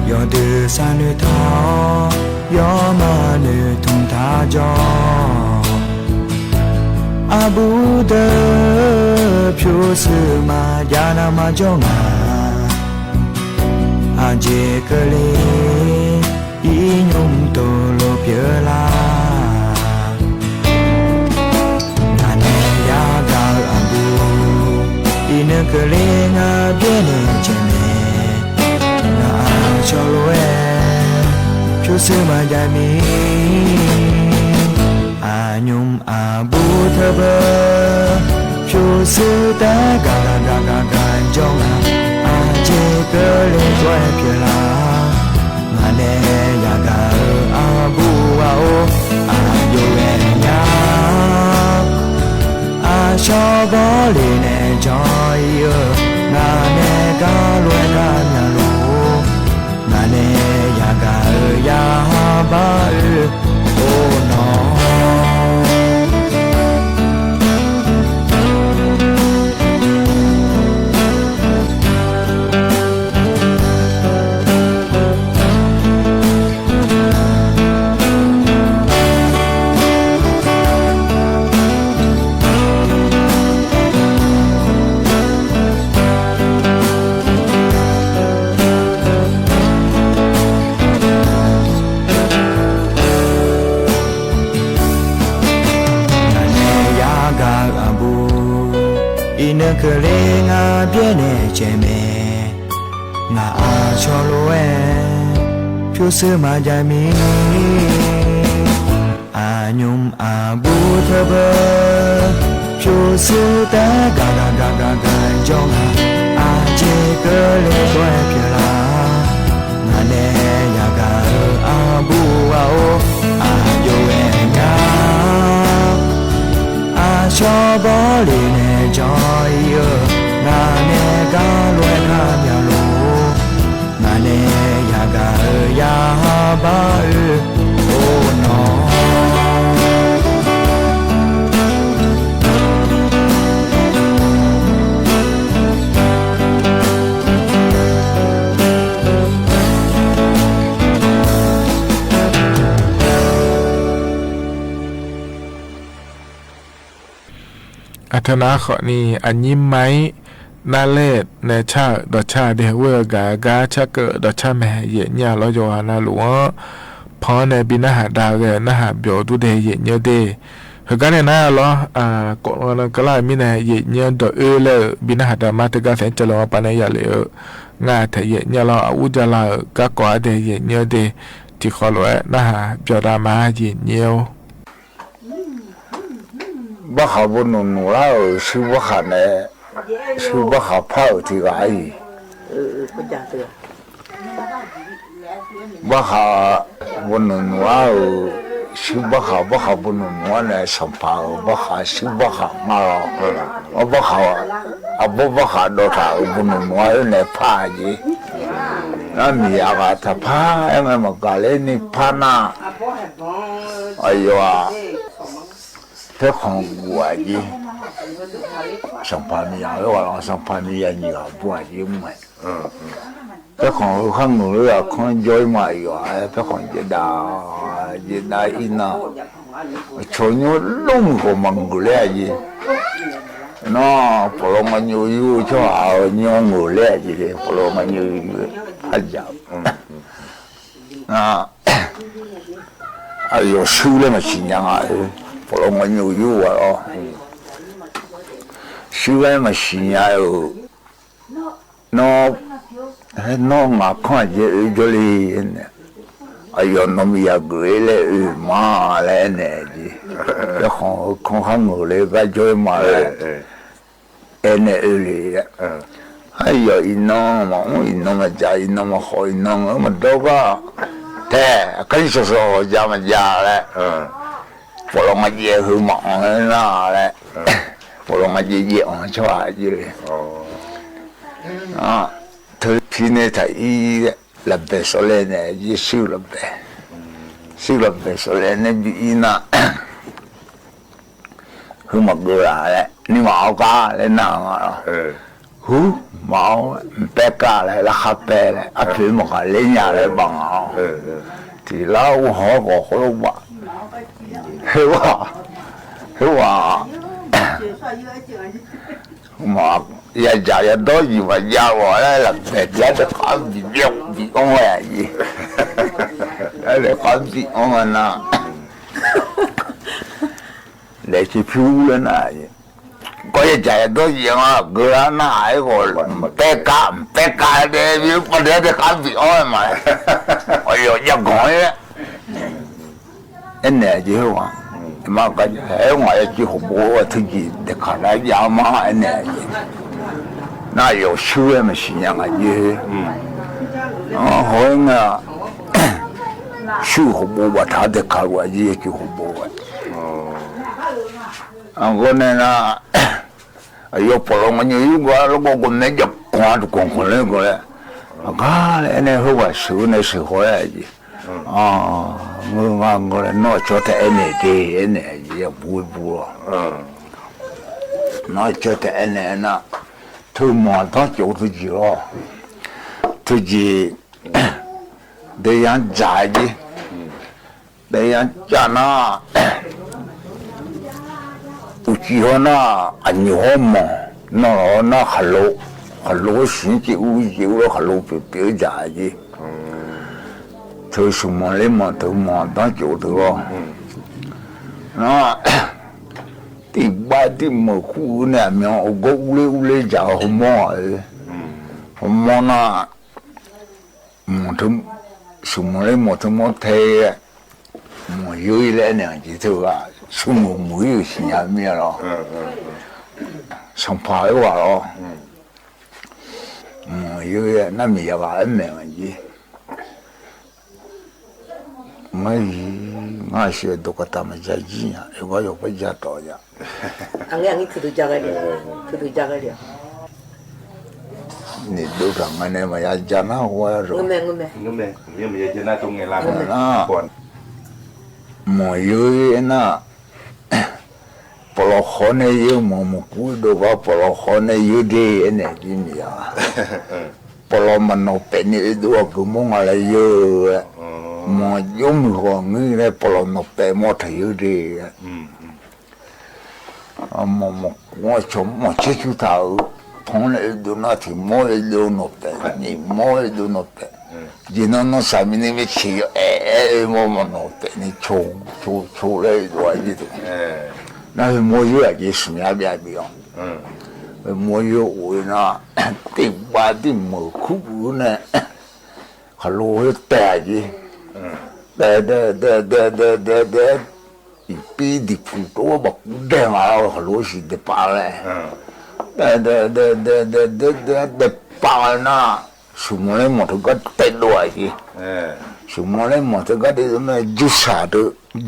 ယီၤဒုးစၢ်နုာ်ထီၣ် ယီၤမၤနုာ်ထူၣ်ထါကၠီ အဘူးဒီး ဖၠူစၢမၤယါနၤမၤကၠီငါ အက့ကလ့ အံၤညူတိၢ်လိာ်ပျၢၤလါ နၤနဲၣ်ယၤဂၤအဘူး အံၤနကလ့ငါဘျဲၣ်န့ၣ်ကဲန့ၣ် နအါဆီလိာ်ဝဲ ဖၠူစၢမၤယါမံၤ အညူအဘူးထၢဘၢ ဖၠူစၢတၢ်ဂၤဂၤဂၤဂၤကၠီငါ အက့ကလ့ကွဲပျၢၤလါ မၤနဲၣ်ယၤဂၤအဘူးဝဲအိၣ် အယိာ်ဝဲညါ အဆီဘီလ့ၤနဲၣ်ကၠီအံၤဧၢ နၤနဲၣ်ကါလွဲကါမၠၣ်လိၤ နၤနဲၣ်ယၤဂၤအၢ ယၤဘါအၢ အိၣ်နီၤ အံၤနကလ့ငါဘျဲၣ်န့ၣ်ကဲမဲာ်, ငါအဆီလိဝဲ, ဖၠိစၢမၤယၤမံၤ, အညိၣ်အဘူးထၢဘၢ, ဖၠိစၢတဂၤဂၤဂၤဂၤဂၤယီၤ, အက့ကလ့ကွဲဖျၢၣ်လၢ်, နၤနဲယၤဂၤဧၢ အဘူးအအိၣ်, အယိဝဲညါ အဆီဘီလ့ၤန့ၣ်ကၠီအံၤဧၢ, နၤနဲကါလွဲခါမၠၣ်လိၤ, နၤနဲယၤဂၤဧၢ ယၤဘၣ်အၢ, အိၣ်နီၤ အထနါဃီန့ၣ် အညံမါအံၤ နၢ်လဲၣ် နဆၣ်ဒီးဆၣ်ဒဲး ဝဲၢ်ဂၤဂၤ ဆၣ်ကၢဒီးဆၣ်မဲာ် ယဲၢ်ညၣ်လီၤ ယွၤနၢ်လိၤအီၤ, ဖီန့ၣ် ဘံနၢ်ဟးဒါဂ့ၤ နၢ်ဟးဘျီဒူၣ်ဒဲး ယဲၢ်ညၣ်ဒဲး, ဟဂၤန့ၣ်နၢ်လီၤ, ကိးလီၤနကလၢ်မံၤန့ၣ် ယဲၢ်ညၣ်ဒီးအၢလၢ ဘံနၢ်ဟးဒါမါတဂၤသဲး ကလီၤဝဲပာ်န့ၣ်ယၤလံဧၢ, ငါထဲယဲၢ်ညၣ်လီၤ အအူၣ်ကလါဧၢ ကါကိးအါဒဲး ယဲၢ်ညၣ်ဒဲး, ထံဃီလိာ်ဝဲ နၢ်ဟးဘျီဒါမါ ယဲၢ်ညၣ်ဧိၤ ဘၣ်ဃးဘိနုာ်နုာ်ဧါဧၢ, ဆူဘၣ်ဃးန့ၣ်, ဆူဘၣ်ဃးဖးအၢၣ်ထံဂၤအံၤ, ဘၣ်ဃးဘိနုာ်နုာ်ဧါဧၢ, ဆူဘၣ်ဃး ဘၣ်ဃးဘိနုာ်နုာ်ဧါန့ၣ် စီၤဖးဧၢ, ဘၣ်ဃးဆူဘၣ်ဃးမးလီၤ, ဘၣ်ဃး, အဘိဘၣ်ဃးဒီးတၢ်ဧၢ ဘိနုာ်နုာ်ဧါဧၢန့ၣ် ဖးယံၤ, နမံၤယၤဂၤတဖး အဲၣ်မ့ၢ်မကၤလၢန့ၣ်ဖးနၤ, အယွၤ ဖဲခီဂူာ်အယ့ၢ်, စီၤဖးမံယၤဝဲဝဲလီၤ, စီၤဖးမံယၤညံၤဂၤဘှီယ့ၢ်မး, ဖဲခီဃုခါငုာ်လၢအခီကၠီမးယွၤ, ဖဲခီယဲဒၣ်, ယဲဒၣ်အံၤနၤ, အဆိညိလီၤမုၢ်ဃီမၤငုာ်လၢအယ့ၢ်, နီၢ်, ပလီၤမၤညိယိၣ်ဆီဧၢ, ညိငုာ်လၢအယ့ၢ်, ပလီၤမၤညိယိၣ်, ဖးယၤ အယွၤဆူလၢမဆံညါဧၢ, ပလီၤမၤညိယိၣ်ဝဲလီၤ, ဆူလၢမဆံညါဧၢ, နီၢ်, နီၢ်ငါခီၣ်ယဲၢ်အၢကၠီလံန့ၣ်, အယွၤနီၢ်မံယၤဂ့ၤလၢအအၢမးလၢအဲၣ်န့ၣ်, ဖဲခီဃုခါငုာ်လၢကၠီမးလၢ အဲၣ်န့ၣ်အၢလံ, အယွၤအံၤနီၢ်မၤအူအံၤနီၢ်မၤကး အံၤနီၢ်မၤဃီ အံၤနီၢ်မၤအၢမၤဒီဂၤ, ထဲ, အခဲအံၤစီၤစီၤယၤမၤယၤလဲၣ်, ပလီၤမၤယဲၢ်ဟုမၤအီၤနၤလဲၣ်, ပလီၤမၤယဲၢ်ယဲၢ်အီၤဆီဧါယ့ၢ်, ထၢဖံန့ၣ်တၢ်အံၤ, လၢဘဲစီၤလဲၣ်န့ၣ် ယ့ၢ်ဆူလၢဘဲ, ဆူလၢဘဲစီၤလဲၣ်န့ၣ်ဘံအံၤနၤ ဟုမၤကရၤလဲၣ် န့ၢ်မၤအီၣ်ကါလဲၣ်နၤလီၤ, ဟုမၤအီၣ် ပဲကါလဲၣ် လၢခါပဲလဲၣ် အဖံးမၤကၤလၢညါလၢဘၣ်မၤအီၣ်, ထံၣ်လၢအအိၣ်ဟီၣ်ကီၢ်ဃိဘၣ်, ဟဲဝဲ, ဟဲဝဲ, ယၤယၤယဒီယံၤမးယၤဂီၤလၢလၢပဲာ်ဒၣ်တခါဘံၣ်ဘံၣ်အီၣ်ဝဲယံၤ, တခါဘံၣ်အီၣ်ဝဲနၤ လဲၤဆံဖၠူလၢနၤ, ကီယဲၢ်ကယဲၢ်ဒီးယဲၢ်မး ကရၢနၤအဂီၢ်, ပဲကါ ပဲကါဒဲး ပှၤဒဲးတခါဘံၣ်အီၣ်မး, အယီၤယဂီၢ်, အဲၣ်နဲၣ်က့ၤဟဲဝဲ, မ့ၢ်ကဟဲဝဲ ယက့ၤဟိးဘိဝဲ ထုကံၣ်တခါလၢယၤမး အဲၣ်နဲၣ်က့ၤ, နယီၤဆူဝဲမ့ၢ်စံၣ်ညါဂၤယ့ၢ်, ဟီဝဲ ဆူဟိးဘိဘၣ်ထါတခါဝဲယ့ၢ် ယက့ၤဟိးဘိဝဲ, အဃိန့ၣ် အယီၤပလီၤမညိယုၢ်ဂီၤလၢကီၢ်ကမဲာ် ယကွၢ်တကွၢ်ကွၢ်လၢကီၢ်လဲၣ်, အကါလဲၣ် အဲၣ်နဲၣ်ဟဲဝဲဆူန့ၣ်စ့ၢ်ကီးလဲၣ်, မုၢ်ဂၤဂီၤလဲၣ် နီၢ်ကၠီတအဲၣ်န့ၣ်တ့ၢ် အဲၣ်နဲၣ်ယဲၢ်ပူၤပူၤလီၤ, နီၢ်ကၠီတအဲၣ်န့ၣ်နၤ, ထုးမီၤထီၣ်ကၠိထုကံၣ်လီၤ, ထုကံၣ် ဒယါကၢ်ယ့ၢ်, ဒယါကၢ်နၤ, အူကံဟီနၤ, အညိၣ်ဟီမီၤ, နီၢ်လီၤနၤ ခလိ, ခလိစံက့အူက့အူလီၤ ခလိပ့ၤပ့ၤကၢ်ယ့ၢ်, ထုးဆူမီၤလ့မီၤ ထုးမီၤထီၣ်ကၠိထုလီၤ, နၤ ပ တံၢ်ဘါတံၢ်မုာ်ခူၣ်အုန့ၣ် အမ့ၢ်အိၣ်ကအိၣ်လ့အိၣ်လ့ယၤဟီမိၢ်ဧၢ, ဟီမိၢ်နီၤ, ဆူၣ်မီၤလၢမိၢ်ထူမိၢ်ထဲ, မိၢ်ယိလၢအဲၣ်န့ၣ်က့ၤထၢဂၤ, ဆူၣ်မီၤမုာ်ယိဆံးညါမ့ၢ်လီၤ, ဆၣ်ဖးဝဲဝၤလီၤ, မိၢ်ယိနမ့ၢ်ယၤဘၣ်အမဲာ်က့ၤ မ့ၢ်ယံၤ, ငါဆံးဒိးကတၢ်မၤယၤယံၤညါ, အဲၣ်ဘၣ်ယီၤပယၤတီၤယၤ, န့ၣ်ဒိၣ်တၢ်ငါန့ၣ် မၤယၤယၤနၤဝဲရီၤ, မိၢ်ယိနၤ, ပလီၤဃီန့ၢ်ယိ မိၢ်မုၢ်ကူဒိၣ်ဘၣ် ပလီၤဃီန့ၢ်ယိဒ့ အဲၣ်န့ၣ်ဒ်မ့ၢ်ယၤ, ပလီၤမၤနီၣ်ပဲာ်န့ၢ်အဒိအကမီၤငါလၢယိဝဲ, မိၢ်ယိမုၢ်ဂီၤငံလၢပလီၤနီၣ်ပဲာ်မီၢ်ထီၣ်ယိဒ့ မ့ၢ်မ့ၢ်ကွၢ်ဆိမိၢ်ဆ့ဆူတၢ်အုး, ဖီန့ၣ်အဒိနီၢ်ထံၣ် မီၢ်လၢဒိနီၢ်ပဲာ်န့ၣ် မီၢ်လၢဒိနီၢ်ပဲာ်, ယံာ်နီၢ်နီၢ်စၢ်မံၤန့ၣ်မ့ၢ်ဆံးယီၤအဲၣ်အဲၣ်မီၢ်မနီၣ်ပဲာ်န့ၣ် ဆိဆိလၢဒိအယံၤတဂ့ၤ, နဖဲမိၢ်ယိအက့ၤဆူညါဘၣ်ဘၣ်အီၤ, ဖဲမိၢ်ယိအိၣ်အံၤနီၤ, တံၢ်ဘါတံၢ်မုာ်ခူၣ်န့ၣ် ခလိတဲာ်က့ၤ, တဲတဲတဲတဲတဲတဲတဲ, အံၤပံဒံးဖုးတအိၣ်ဘၣ်ကူဒဲးမးလီၤ ခလိစံးတပာ်လဲၣ်, တဲတဲတဲတဲတဲတဲတဲတဲပာ်ဝဲနီၤ, ဆူၣ်မီၤလၢမိၢ်တဂၤတဲဒိၣ်အက့ၤ, ဆူၣ်မီၤလၢမိၢ်တဂၤတဲဒိၣ်မ့ၢ် ယူၢ်စၢ်တ,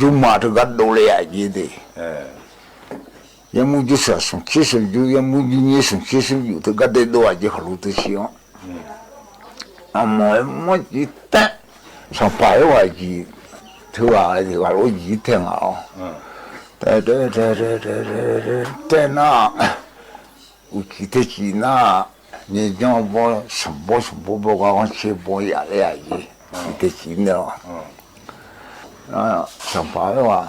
ယူၢ်မးတဂၤဒိၣ်လၢယၤက့ၤသ့ၣ် ယဲမူယူၢ်စၢ်ဆူၣ်ဆ့ဆူၣ်ယူၢ် ယဲမူယူၢ်န့ၣ်ဆူၣ်ဆ့ဆူၣ်ယူၢ် တဂၤဒဲးဒိၣ်အက့ၤ ခလိတဆံအီၤ, အမိၢ်မိၢ်က့ၤတဲ, ဆၣ်ဖးဝဲဝၤက့ၤ, ထုဂၤဂၤလိယံၤထဲငါအီၤ, တဲတဲတဲတဲ, တဲနၤ, အူကံၤတဲကံၤနၤ, န့ၣ်ကၠီဘီ ဆၣ်ဘီဆၣ်ဘီဘီဂၤဆ့ဘီယၤလၢယၤက့ၤ, ကံၤတဲကံၤန့ၣ်လီၤ, ဆၣ်ဖးဝဲဝၤ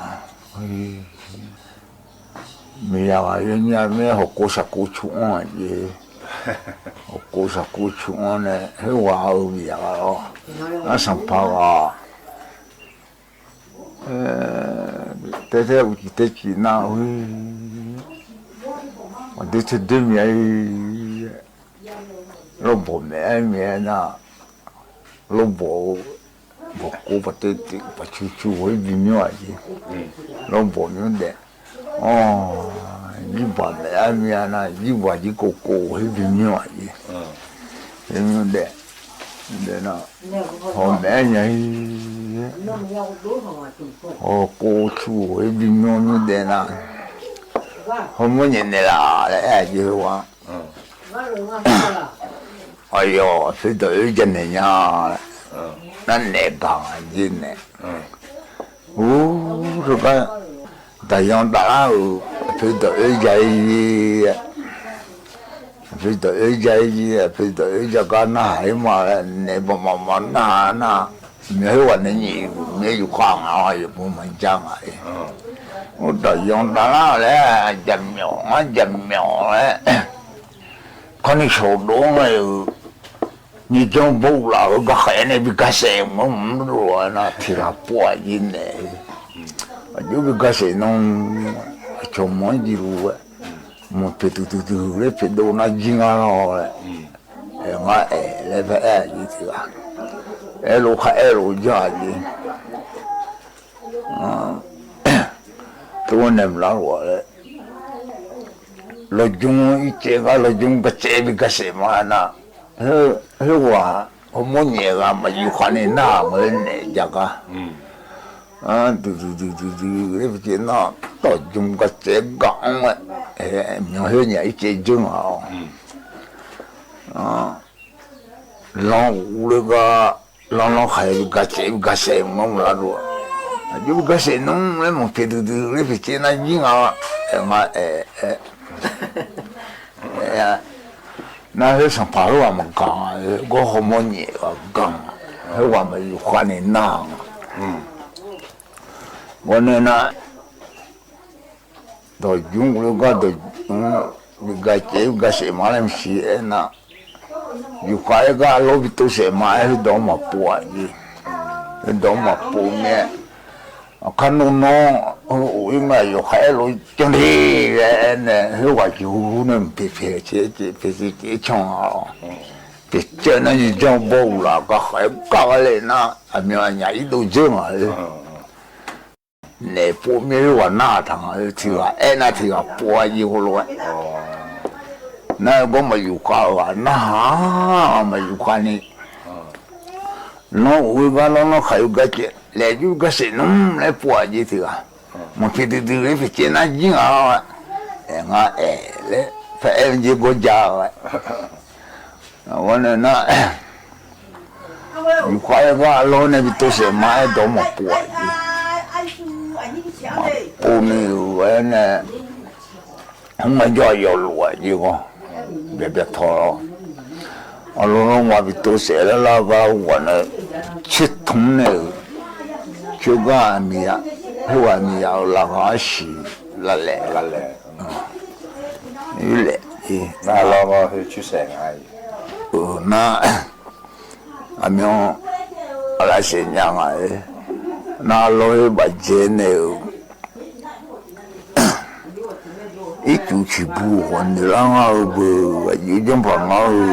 မ့ၢ်ယၤဘၣ်ယဲမ့ၢ်ဟီၣ်ကိးစၢ်ကိးဆူအီၤက့ၤ, ဟီၣ်ကိးစၢ်ကိးဆူအီၤန့ၣ် ဟဲဝၤအၢမ့ၢ်ယၤဘၣ်လီၤ, အဆၣ်ဖးဂၤ, တဲထဲအူကံၤတဲကံၤနၤဝံၤ, အဒ့ထဲဒ့မ့ၢ်အံၤ, လီၤဘီၣ်မဲာ်အမ့ၢ်နၤ, လီၤဘီၣ် ဘီၣ်ကိးပတဲတ့ၢ် ပှၤဆူၣ်ဆူၣ်ဝဲဘံၤမ့ၢ်အံၤ, လီၤဘီၣ်မ့ၢ်ဒဲး, အီ, ယံဘၣ်မဲာ်အမ့ၢ်နၤ ယံဘၣ်ယံကိၢ်ကိၢ်ဝဲဘံၤမ့ၢ်အံၤ, မ့ၢ်ဒဲး, ဒဲးနၤ, ဟီၣ်မဲာ်ညါအံၤ, ဟီၣ်ကိးဆူၣ်ဝဲဘံၤမ့ၢ်မ့ၢ်ဒဲးနၤ, ဟီၣ်မိၢ်ညါန့ၣ်လၢ လၢအဲၣ်ယဲဝါ အယီၤ အဖုဒီးအၢယၤန့ၣ်ညါ, နနဲၣ်ဘၣ်ယဲန့ၣ်, အူ, တဘၣ်, တၢ်ယီၤတၢ်လၢအုး, အဖုဒီးအၢယၤအံၤ, အဖုဒီးအၢယၤအံၤ, အဖုဒီးအၢယၤကါနဟးအံၤမး, နဲၣ်ဘၣ်မးမးနဟးနၤ, မ့ၢ်ဟဲဝဲန့ၣ်ညံၣ်အံၤ မ့ၢ်ယူၤဃါငါအီၤ ယဖိမၤကါငါအံၤ, အိၣ်တၢ်ယီၤတၢ်လၢအလဲၣ်, ယမၠီၣ်, ယမၠီၣ်လဲၣ် ခီနံၣ်ဆိးဒိၣ်မးအံၤ, နံၣ်ကၠီဘိလၢအဂၤဃဲန့ၣ် ဘံကါစဲးမ့ၢ်မနုၤလီၤနၤ ထံၣ်လၢပှၢ်ယံၤန့ၣ်, အဒိဘံကါစဲးနီၤ, အဆိမိၣ်ယံၤလူၤဝဲ, မိၢ်ဖံးတူၤတူၤတူၤလၢဖံးဒိၣ်နၤယံၤငါလီၤလဲၣ်, အဲၣ်မးအဲၣ်လၢဖဲအဲၣ်ယံၤတဂၤ, အဲၣ်လိာ်ခါအဲၣ်လိာ်ယၤယံၤ တဝဲန့ၣ်မးလၢဝဲ, လီၤကၠိအံၤကဲဂၤ လီၤကၠိကစဲးဘံကစဲးမးနၤ, ဟဲဝဲ, ဟီၣ်မိၢ်ညါဂၤ မ့ၢ်ယူၤဃါန့ၣ် နၤမ့ၢ်နဲၣ်ယၤကါ, တုၤတုၤတုၤတုၤတုၤ ပက့ၤနီၤ တီၢ်ကၠိကစဲးဂၤအီၤဝဲ, မ့ၢ်ဟဲညါအံၤကဲကၠိမးအီၤ လီၤအူလၢဂၤ, လီၤလီၤဃဲၤဘံကစဲး ဘံကစဲးမးမးလၢဒိၣ်, ယဘံကစဲးနီၤလၢမိၢ်ဖံးတူၤတူၤလၢဖံးက့နၤယံၤငါ, အဲၣ်မးအဲၣ်, အဲၣ်, နဟဲဆၣ်ဖးဟဲဝဲမၤကၤ, ဂီၤဟီၣ်မိၢ်ညါဂၤကၤ, ဟဲဝဲမ့ၢ်ယူၤဃါန့ၣ်နၤ, ဝဲန့ၣ်နၤ ဒီးယူၤလၢဂၤဒီး, ဘံကစဲး ဘံကစဲးမးလၢမဆံးအဲၣ်နၤ, ယူၤဃါအဲၣ်ဂၤအလီၢ်ဘံတိစဲးမးအဲၣ် ဟဲဒီးမၤပိာ်အယံၤ, ဟဲဒီးမၤပိာ်မ့ၢ်, အခါနီၢ်နီၢ် အိၣ်အံၤမး ယိၤခါအဲၣ်လိာ်ကၠီန့ၣ် ဝဲန့ၣ် ဟ့ၣ်ဝဲကၠီန့ၣ် ဖံးဖံးက့ ဖံးက့ဆီလီၤ, ဖံးက့န့ၣ်ယကၠီဘီအူလီၤ ကဃဲကၣ်ဝဲလဲၣ်နၤ အမ့ၢ်အညါအံၤဒိၣ်ယၢၢ်မးလၢ န့ၣ်ပိာ်မ့ၢ်ဝဲနၢ်ထါ ထံဂၤအဲၣ်နၤထံဂၤပိာ်အယံၤဃိလီၤဝဲ, နဘီမၤယူၤဃါဧါ နဟးမၤယူၤဃါန့ၣ် နီၢ်အိၣ်ဂၤလီၤ နီၢ်ခးယိၤဂၤကဲး လဲၤယူၤဂၤစဲးနုာ် လဲၤပိာ်အယံၤထံဂၤ, မ့ၢ်ဖံးတဒုလၢဖံးက့နၤယံၤဧါ, အဲၣ် ငါအဲၣ်လၢ ဖဲအဲၣ်ယံၤဂီၤယၤဝဲ, အဝဲန့ၣ် ယူၤဃါယဂၤအလီၢ်န့ၣ် ပတိစဲးမါအဲၣ်ဒိးမၤပိာ်အယံၤ, မၤပိာ်န့ၣ်ဝဲန့ၣ် ဟဲမၤယီၤယီၤလိာ်အယံၤဂီၢ်, ဘျဲဘျဲထီလီၤ, အလီၢ်လီၤမၤပတိစဲးလၢလၢဂၤဝဲန့ၣ်, ဆ့ထူန့ၣ်, ဆ့ဂၤအမံၤယၤ, ဟ့ၣ်ဝဲမံၤယၤလၢဂၤအဆံး, လၢလဲၣ်, လဲၣ်, လဲၣ်, န, အမ့ၢ်, အလၢစ့ညါဂၤ, နလီၤဟ့ၣ်ဘၣ်ကဲန့ၣ် အံၤကူဆံးပူၤဂီၤနုာ်လၢငါဧၢဘၢ, ယူၤကၠီဖးငါဧၢ,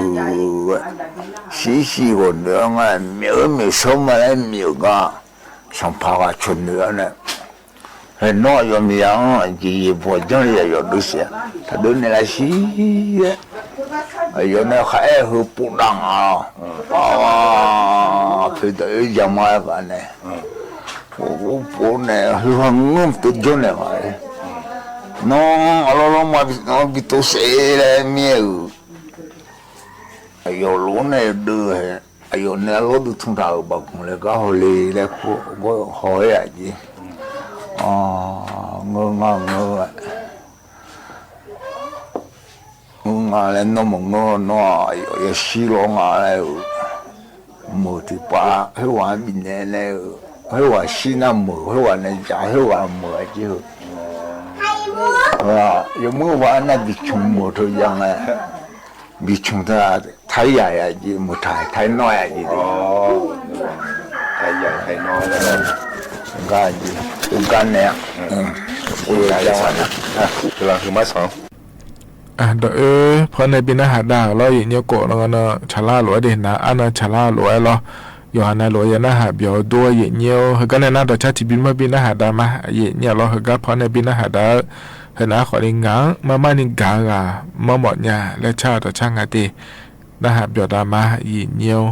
ဆံးဆံးဂီၤနုာ်လၢငါ, မ့ၢ်အၢမ့ၢ်ဆီမးလၢမ့ၢ်အဂၤ, ဆၣ်ဖးဂၤဆိၣ်နုာ်လၢန့ၣ်, ဟဲနီၢ်ယီၤမ့ၢ်ယၤ, ယယံၤဘီကၠီလၢယယီၤဒုစဲး, တၢ်ဒုးန့ၣ်လၢဆံး, အယီၤန့ၣ်ဃးအဲၣ်ဟုပိာ်ဒၣ်နၤလီၤ, ဖဲတအၢယၤမါဘၣ်န့ၣ် အိၣ်ပိာ်န့ၣ် ဟဲဟးငိၢ်တယီၢ်န့ၣ်ဘၣ်, နီၢ်အလီၢ်လီၤမၤပတိစဲးလၢမ့ၢ်ဧၢ, အယီၤလိၤန့ၣ်ဒုး, အယီၤန့ၣ်အလီၢ်ဒုးထူတၢ်ဧၢဘၣ်မုၢ်လၢကဟီၣ်လ့ၤလၢခိၣ်, ဟီၣ်ဝဲယၤက့ၤ, ငၢငါငၢဝဲ ငၢလၢနီၢ်မုၢ်ငၢနီၢ်, ယဆံးလီၤငါလၢ, မုၢ်ထံၣ်ပှၤ, ဟ့ၣ်ဝဲဘံၣ်နဲလဲၣ်, ဟ့ၣ်ဝဲဆံးနၢ်မုၢ်, ဟ့ၣ်ဝဲန့ၣ်ယၤ, ဟ့ၣ်ဝဲမုၢ်အက့ၢ်ဧၢ, ယမုၢ်ဝဲနၢ်ဘံၣ်ဆူၣ်မုၢ်ထူယၤလဲၣ်, ဘံၣ်ဆူၣ်တၢ်, ထါယၤယၤက့ၤ, မုၢ်ထါထါနီၢ်ယၤက့ၤ, ဂၤန့ၣ်, ဂၤန့ၣ်, ဒီးအၢ, ဖီန့ၣ်ဘံၣ်နၢ်ဟးဒါလီၤ ယညိကိးနီၢ်နီၢ် ဆၣ်လၢအလိၤဝဲဒၣ်နၤ အါနီၢ်ဆၣ်လၢအလိၤဝဲလီၤ, ယွၤနၤလိၤဝဲယနၢ်ဟးဘျီဒိၣ်ယညိ, ဟဲကနၣ်နၤဒီးဆၣ်ထံဘံၣ်မ့ၢ်ဘံၣ်နၢ်ဟးဒါမး ယညိလီၤ, ဟဲကနၣ်ဖီန့ၣ်ဘံၣ်နၢ်ဟးဒါ, ဟဲနၤဃီလံ ငါ, မၤမၢ်န့ၣ်ဂၤဂၤ, မ့ၢ်မီၢ်ညါ လၢဆၣ်ဒီးဆၣ်ငါတ့ၢ်, နၢ်ဟးဘျီဒါမး ယညိ အိ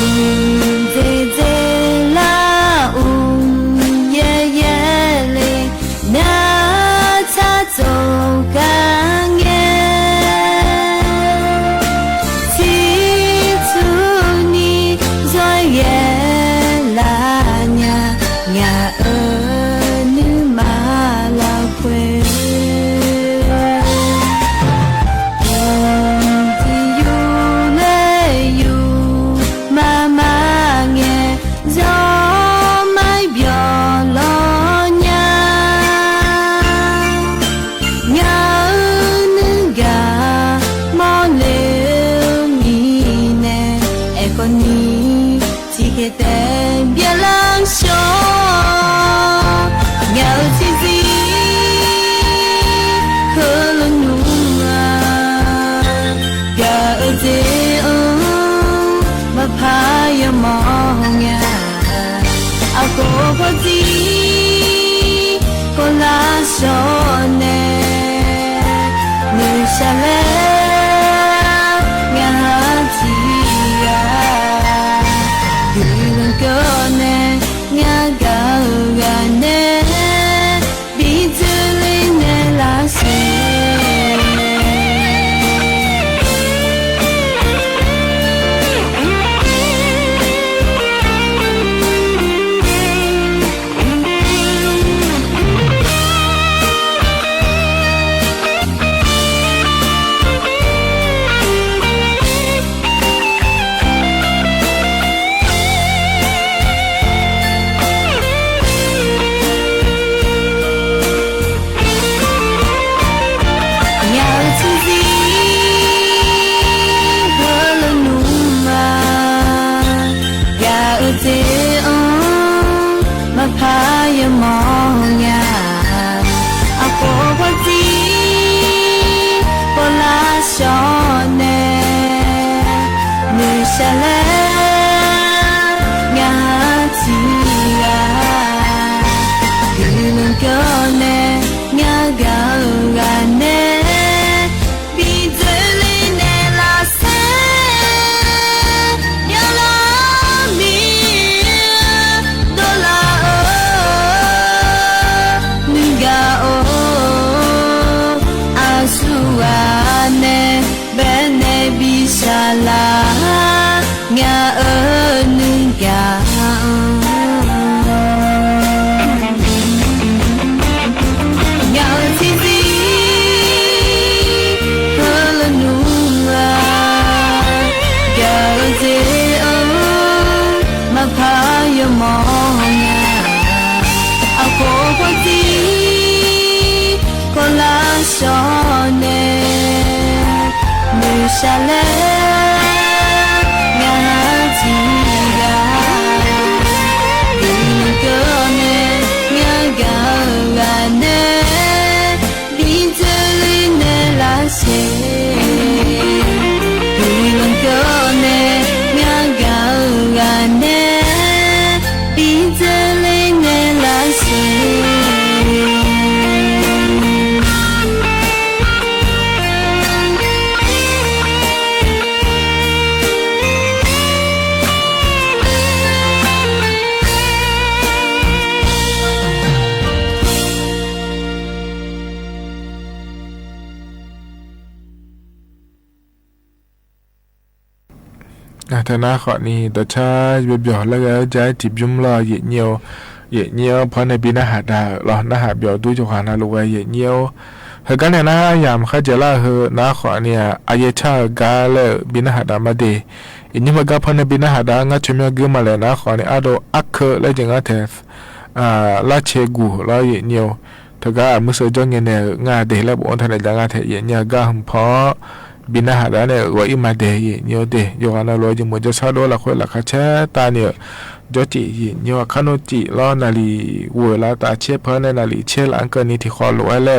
ၣ်သ့ၣ်သ့ၣ်လၢအိၣ်ယဲၢ်ယဲၢ်လံ, နဆၣ်စိၤကါငဲ, ဆံးဆူနံၤ ယွၤယဲၢ်လါညါ, ညၣ်အၢနုၢ်မၤလီၤခွဲ မၤမၤငဲၤ ယီၤမၤဘျီလီၤညါ, ညၣ်အၢနုၢ်ဂၤ မီၢ်လ့ၤမံၤနဲၣ်, အဲၣ်ကီၢ်နံၤ ထံက့ၤတဲဘျဲလၢ်ဆှီ, ညၣ်အၢထံဆံး ခၢလၢနူဧါ, ယအၢသ့ၣ်ဧၢ, မၤဖးယမီၢ်ညါ, အကိးဖီၣ်တံၢ် ကိးလၢ်ဆှီန့ၣ်, နဆၣ်လဲၣ် ညၣ်ဟးထံဂၤ, ဒုးလၢကီၢ်န့ၣ် ညၣ်ဂၤဂၤန့ၣ် ဘံၣ်တလ့နဲၣ်လၢ်ဆ့ အၢ ကၠီန့ၣ် မုၢ်ဆါလဲၣ် နဟးထံဂၤ, ဒ်လၢကီၢ်န့ၣ် နဂၤဂၤန့ၣ်, ဘံၣ်တလံန့ၣ်လၢစ့ၢ်, ဒ်လၢကီၢ်န့ၣ် နဂၤဂၤန့ၣ်, ဘံၣ်တလံန့ၣ်လၢစ့ၢ်. တနၤဃီးန့ၣ် တၢ်ဆါယဘျီဘျီလၢဂၤ ကၠါတံၢ်ဘျုးလီၤ ယ့ၣ်ညိ, ယ့ၣ်ညိဖီန့ၣ် ဘံၣ်နၢ်ဟးဒါလီၤ နၢ်ဟးဘျီဒူယိၤဃာ်နၤလိာ်ဝဲ ယ့ၣ်ညိဧိၤ, ဟဲကါန့ၣ် နၤယၤမၤဃါကဲၤလၢဟၢ နၤဃီးန့ၣ် အယဲၢ်ဆၣ်ဂၤလၢ ဘံၣ်နၢ်ဟးဒါမးဒ့ၣ်, ယ့ၣ်ညိမ့ၢ်ကါဖီန့ၣ် ဘံၣ်နၢ်ဟးဒါ နၢ်ဆိမိၣ်ဂ့ၤမးလဲၣ် နၤဃီးန့ၣ် အါဒိၣ်အါခၢလၢယဂၤထဲ လါဆဲးဂူာ်လီၤ ယ့ၣ်ညိဧိၤ, တဂၤအမုၢ်စၢၤကၠီၣ်ငဲၤန့ၣ် နၤဒ့ၣ်လၢပအိၣ်ထီၣ်န့ၣ် ယၤဂၤထဲ ယ့ၣ်ညိအဂၤဟၢဖီ ဘံၣ်နၢ်ဟးဒါန့ၣ် ဂီၤအံၤမးဒ့ၣ် ယ့ၣ်ညိဒ့ၣ် ယိၤဃာ်နၤလိာ်ဝဲ ယမိၢ်ကၠီဆၣ်ဒိၣ်လၢဃိလၢခါဆဲးတၢ်န့ၣ်, ကၠီတံၢ် ယ့ၣ်ညိအခါနီၣ်တံၢ်လီၤ နၤလံာ်ဝဲလၢတၢ်ဆဲးဖီန့ၣ် နၤလံာ်ဆဲးလၢအကၢၢ်န့ၣ် ထံၣ်ဃီလိာ်ဝဲလၢ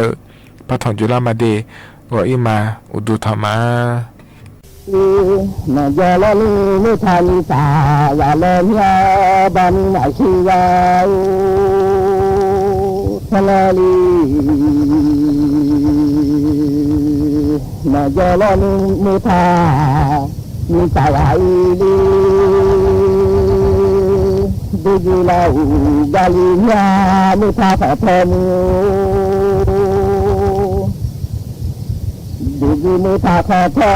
ပထီၣ်ကၠူလါမးဒ့ၣ်, ဂီၤအံၤမး အိၣ်ဒိၣ်ထီၣ်မး နယီၤလီၤန့ၣ် မ့ၢ်ထါနံၤသၢဂၤလၢညါ ဘၣ်မနုၤနၤဆံဂၤ ဖဲလဲၣ်လံ နယီၤလီၤန့ၣ် မ့ၢ်ထါ နံၤသၢဂၤအံၤလံ ဒုးယုၢ်လီၤအိၣ်ဂၤလံညါ မ့ၢ်ထါထီၣ်ထီမုၢ် ဒုးယုၢ်မ့ၢ်ထါထီၣ်ထီ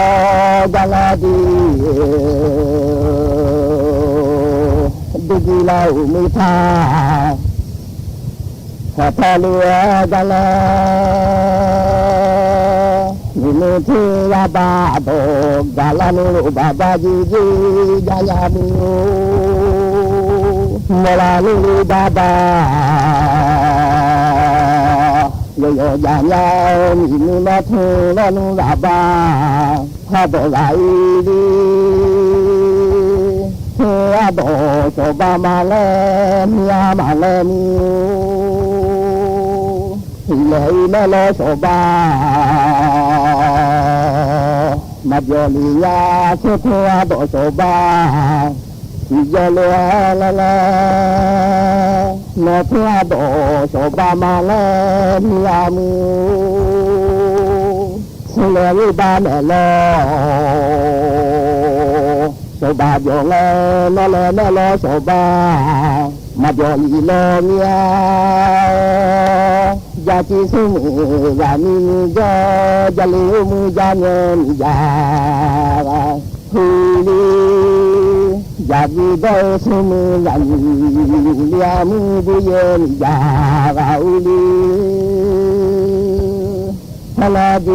ကလါဒံး ဒုးယုၢ်လီၤအိၣ်မ့ၢ်ထါ ထီၣ်ထီလၢကလါ မ့မ့ၢ်ထံဂၤဘၣ်ဒီး ကလါန့ၣ်လိၣ်ဘၣ်ဘၣ်ယံၤယံၤ ယၤယၤမုၢ် မီၢ်လၤန့ၣ်လိၣ်ဘၣ်ဘၣ် ယီၤယီၤယၤညါ မ့မ့ၢ်နီၢ်ထံလီၤနုၢ်ဂၤဘၣ် ဟးဘီၣ်ဂၤအံၤလံ ထံအဘီၣ်စီၤဘၣ်မၤလဲၣ် မ့ၢ်အါမၤလဲၣ်မုၢ် လဲၤအံၤမဲာ်လီၤစီၤဘၣ် မၤပျီၤလံညါ ဆ့ထံအဘီၣ်စီၤဘၣ် ထံယီၤလၢလဲၤလဲၤ နီၢ်ထံအဘီၣ်စီၤဘၣ်မၤလဲၣ် မ့ၢ်အါမုၢ် ဆူလဲၤဂ့ၤဘၣ်မဲာ်လီၤ စီၤဘၣ်ပျီၤလဲၤ နီၢ်လဲၤမဲာ်လီၤစီၤဘၣ် မၤပျီၤလံလီၤမ့ၢ်ဧါ ယၤက့ၤဆူမုၢ်ဂၤမံၤမုၢ်ကီ ယၤလ့ၤအိၣ်မုၢ်ယၤညီနုၢ်ယၤ ဟူလံ ယၤက့ၤဘၣ်ဆူမုၢ်ဂၤမံၤ လံအမုၢ်ဒုးယဲနုၢ်ယၤဂၤအူလံ ဖဲလဲၣ်ဒံး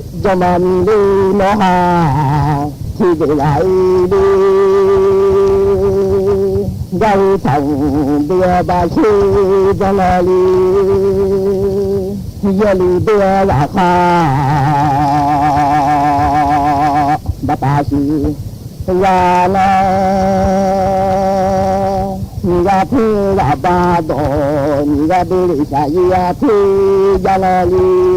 ယမၤမံၤလၢနီၢ်ဟါ ထံဒိၣ်ဂၤအံၤဒံး ဒ်ဝံထီၣ်ဒုးဘၣ်ဆ့ဒၣ်လီၤလံ ယဲၢ်လံၤဒုးဂၤဃါ ဘၣ်တၢ်စံး ဂၤလၢ နံၤဂၤထံဂၤဘၣ်ဒီး နံၤဂၤဒုးရ့ၣ်ဆၣ်ယံၤအထံယၤလီၤ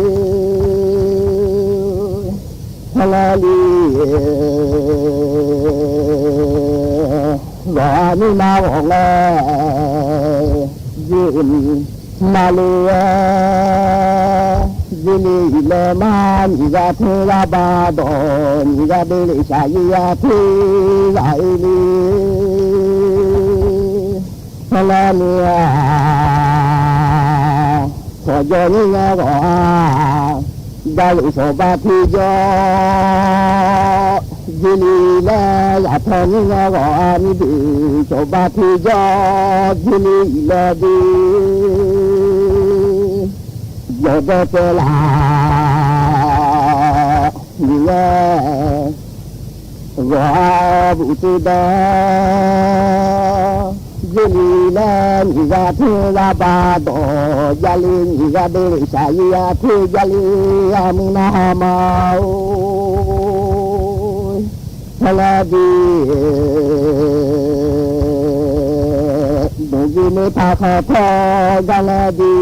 လံ ဟဲလီၤလံ ဂီၤမ့ၢ်မၤဂီၤလဲၣ် ယုၢ်မၤလိဝဲ ယုၢ်လံလၢမါ နံၤဂၤထံဂၤဘၣ်ဒီး နံၤဂၤဒုးရ့ၣ်ဆၣ်ယံၤအထံဂၤအံၤလံ ဖဲလဲၣ်မ့ၢ်ဧါ ထီၣ်ယီၤန့ၣ်ညါဂီၤဧါ ဒၣ်လိာ်စီၤဘၣ်ထံယီၤ ယံၤလံလၢ ယၤထီၣ်န့ၣ်ညါဂီၤဧါ မ့ၢ်ဒုးစီၤဘၣ်ထံယီၤ ယံၤလံလၢဒုး ယီၤဒီးတဲလၢ နံၤလၢ ဂီၤအါဘူးတံၢ်ဒီး ယလံၤလၢနံၤဂၤထံဂၤဘၣ်ဒီး ယလံၤနံၤဂၤဒ်လံာ်စၢ်ယံၤအထံယလံၤအမုၢ်နၤဟါမးဧိၤ, ဟဲလၢဒ် မုၢ်ဂ့ၤမ့ၢ်ဖးခီၣ်ထီၣ်ဂၤလၢဒ်,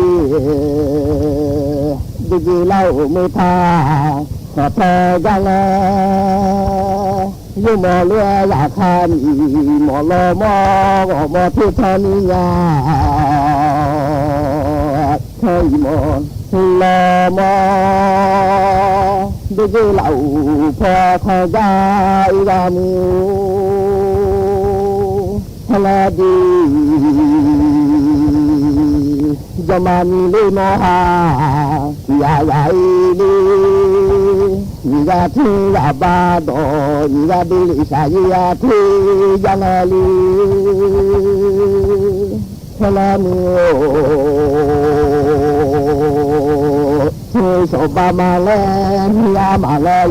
ဒ်ဂ့ၤလၢအိၣ်မ့ၢ်ဖးခီၣ်ထီၣ်ဂၤလၢ ယမီၢ်လၢယခါမံၤ မီၢ်လီၤမီၢ်ဂီၢ်မီၢ်ထံထီၣ်နံၤညါ, ထီၣ်အံၤမီၢ်လီၤမီၢ် ဒ်ဂ့ၤလၢအိၣ်ဖီခီၣ်ဂၤအံၤဂၤမုၢ်ဧိၤ, ဟဲလၢဒ် ယမၤနံၤလၢနီၢ်ဟါ ယၤယၤအံၤလံ, နံၤဂၤထံဂၤဘၣ်ဒီး နံၤဂၤဒ်လံာ်စၢ်ယံၤအထံယၤလၢလံ ဟဲလၢမုၢ်ဧိၤ, ထံစီၤဘါမၤလၢ နံၤဂၤမၤလၢလံ, ထံဂၤဒီးစီၤဘါ မၤလၢနံၤဧါ, လ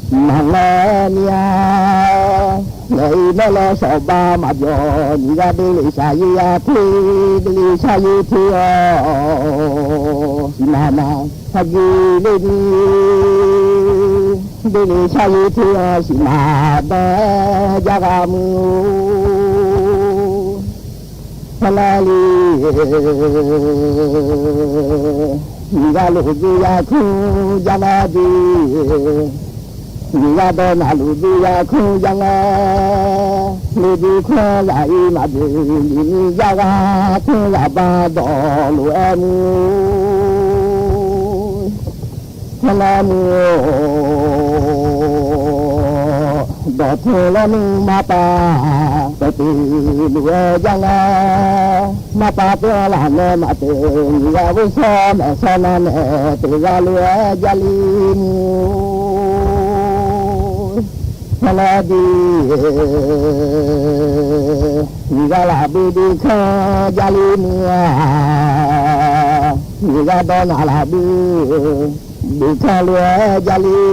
ၢအံၤမ့ၢ်လၢစီၤဘါမၤဘျီ, နံၤဂၤဒ်လံာ်စၢ်ယံၤအထံ, ဒ်လံာ်စၢ်ယံၤထံအီၤ, စံးမၤမၤ ဟဲက့ၤလၢနံၤ, ဒ်လံာ်စၢ်ယံၤထံအီၤ စံးမၤဘၣ်ယၤဂၤမုၢ်ဧိၤ ဖဲလၢလံ, နံၤဂၤလိာ်ဘုယၤခူယၤလၢဒ်, နံၤဂၤဒီးနၤလိာ်ဘုယၤခူယၤလၢ, လိာ်ဘုခူယၤအံၤမၤဘျီ, လံၤနံၤယၤဂၤခူယၤဘၣ်ဒီးလိာ်အဲၣ်မုၢ်ဧိၤ ဖဲလၢမုၢ်ဧိၤ, ဒီးထံလၢမုၢ်မၤပာ်, ပတုၤလိာ်ဝဲယၤလၢ, မၤပာ်တ့ၢ်လၢနမၤတ့ၢ်, နံၤဂၤဝံၣ်ဆီမဲာ်ဆီနၤနဲၣ်, တဂၤလိာ်ဝဲယၤလံမုၢ်ဧိၤ ဖဲလၢဒ်, နံၤဂၤလၢဘုဒုခၢယၤလံမုၢ်ဧါ, နံၤဂၤဒီးနၤလၢဘု, ဒုခၢလိာ်ဝဲယၤလံ,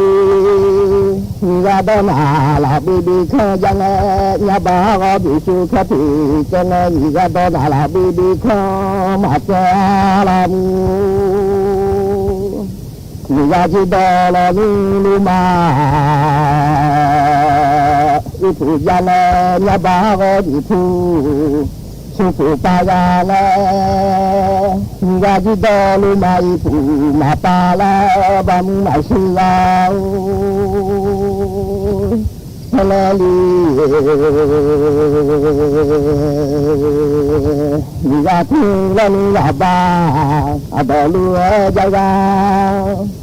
နံၤဂၤဒီးနၤလၢဘုဒုခၢယၤလၢ, ညါဘၣ်ဂီၤဘုဆူခဲထံးကဲလၢ, နံၤဂၤဒီးနၤလၢဘုဒုခၢမၤစၢၤလၢမုၢ် နံၤဂၤယံၤဒီးလီၤနံၤလူၤမၤ, အုးဖုယၤလၢ, ညါဘၣ်ဂီၤယံၤဖု, ဆူဖုပၢ်ယၤလၢ, နံၤဂၤယံၤဒီးလူၤမၤအုးဖု, မၤပာ်လၢ, ဘၣ်မုၢ်မၤဆူၣ်လီၤ ဖဲလၢလံ, နံၤဂၤထံလၢနံၤဂၤဘၣ်, အဒီးလူၤဝဲယၤဂၤ,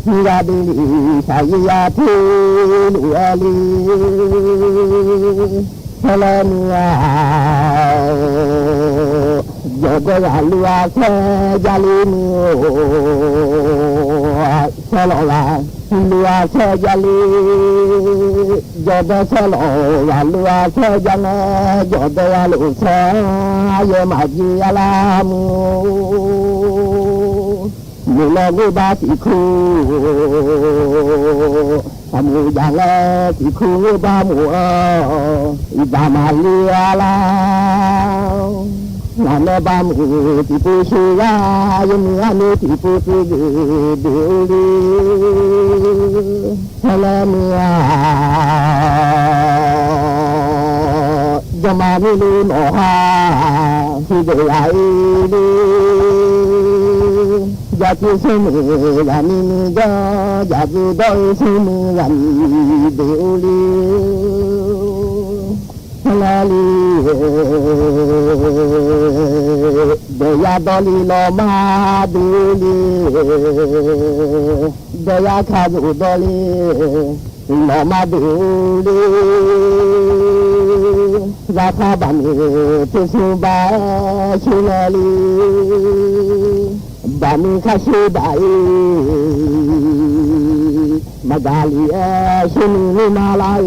နံၤဂၤဒ်လံာ်စၢ်ယံၤယၤထံ, လူၤဝဲလံ, ဖဲလၢနံၤဧါ, ယီၤဒၢဂၤလူၤအဆၢယၤလံမုၢ်ဧိၤ, ဆၢလီၤဂၤ လူၤအဆၢယၤလံ, ယီၤဒၢဆၢလီၤဂၤလူၤအဆၢယၤလၢ, ယီၤဒၢဂၤလိာ်ဆၢ, ယဲမၤယံၤယၤလၢမုၢ်ဧိၤ, မုၢ်လီၤဂ့ၤဘၣ်သံးခူ အမုၢ်ယၤလၢသံးခူဂ့ၤဘၣ်မုၢ်ဧိၤ, ယဘၣ်မၤလံအါလၢ နၤနဲဘၣ်မုၢ်တံၤပူၤဆံးဂၤ, ယမုၢ်အမ့ၢ်တံၤပူၤသုဂ့ၤဒုးအိၣ်လံ, ဖဲလၢမုၢ်ဧါ, ယမၤမုၢ်လံနီၢ်ဟါ, ဟံၣ်ဒၢဂၤအံၤလံ ယၤက့ၤဆူမုၢ်ဂၤနံၤနံၤဒီး, ယၤက့ၤဒီးအံၤဆူမုၢ်ဂၤနံၤဒုးအိၣ်လံ, ဖဲလၢလံ, ဒီးယၤဒီးလံလီၤမၢ်ဒုးလံ, ဒီးယၤခးယိၣ်ဒီးလံ, လီၤမၢ်ဒုးလံ, ယၤခးဘၣ်မုၢ်တဆူဘၣ်ဆူလၢလံ ဘၣ်မုၢ်ခါဆူဘၣ်အံၤ, မၤဂၤလံအဲၣ်ဆူမုၢ်မုၢ်မၤလၢအံ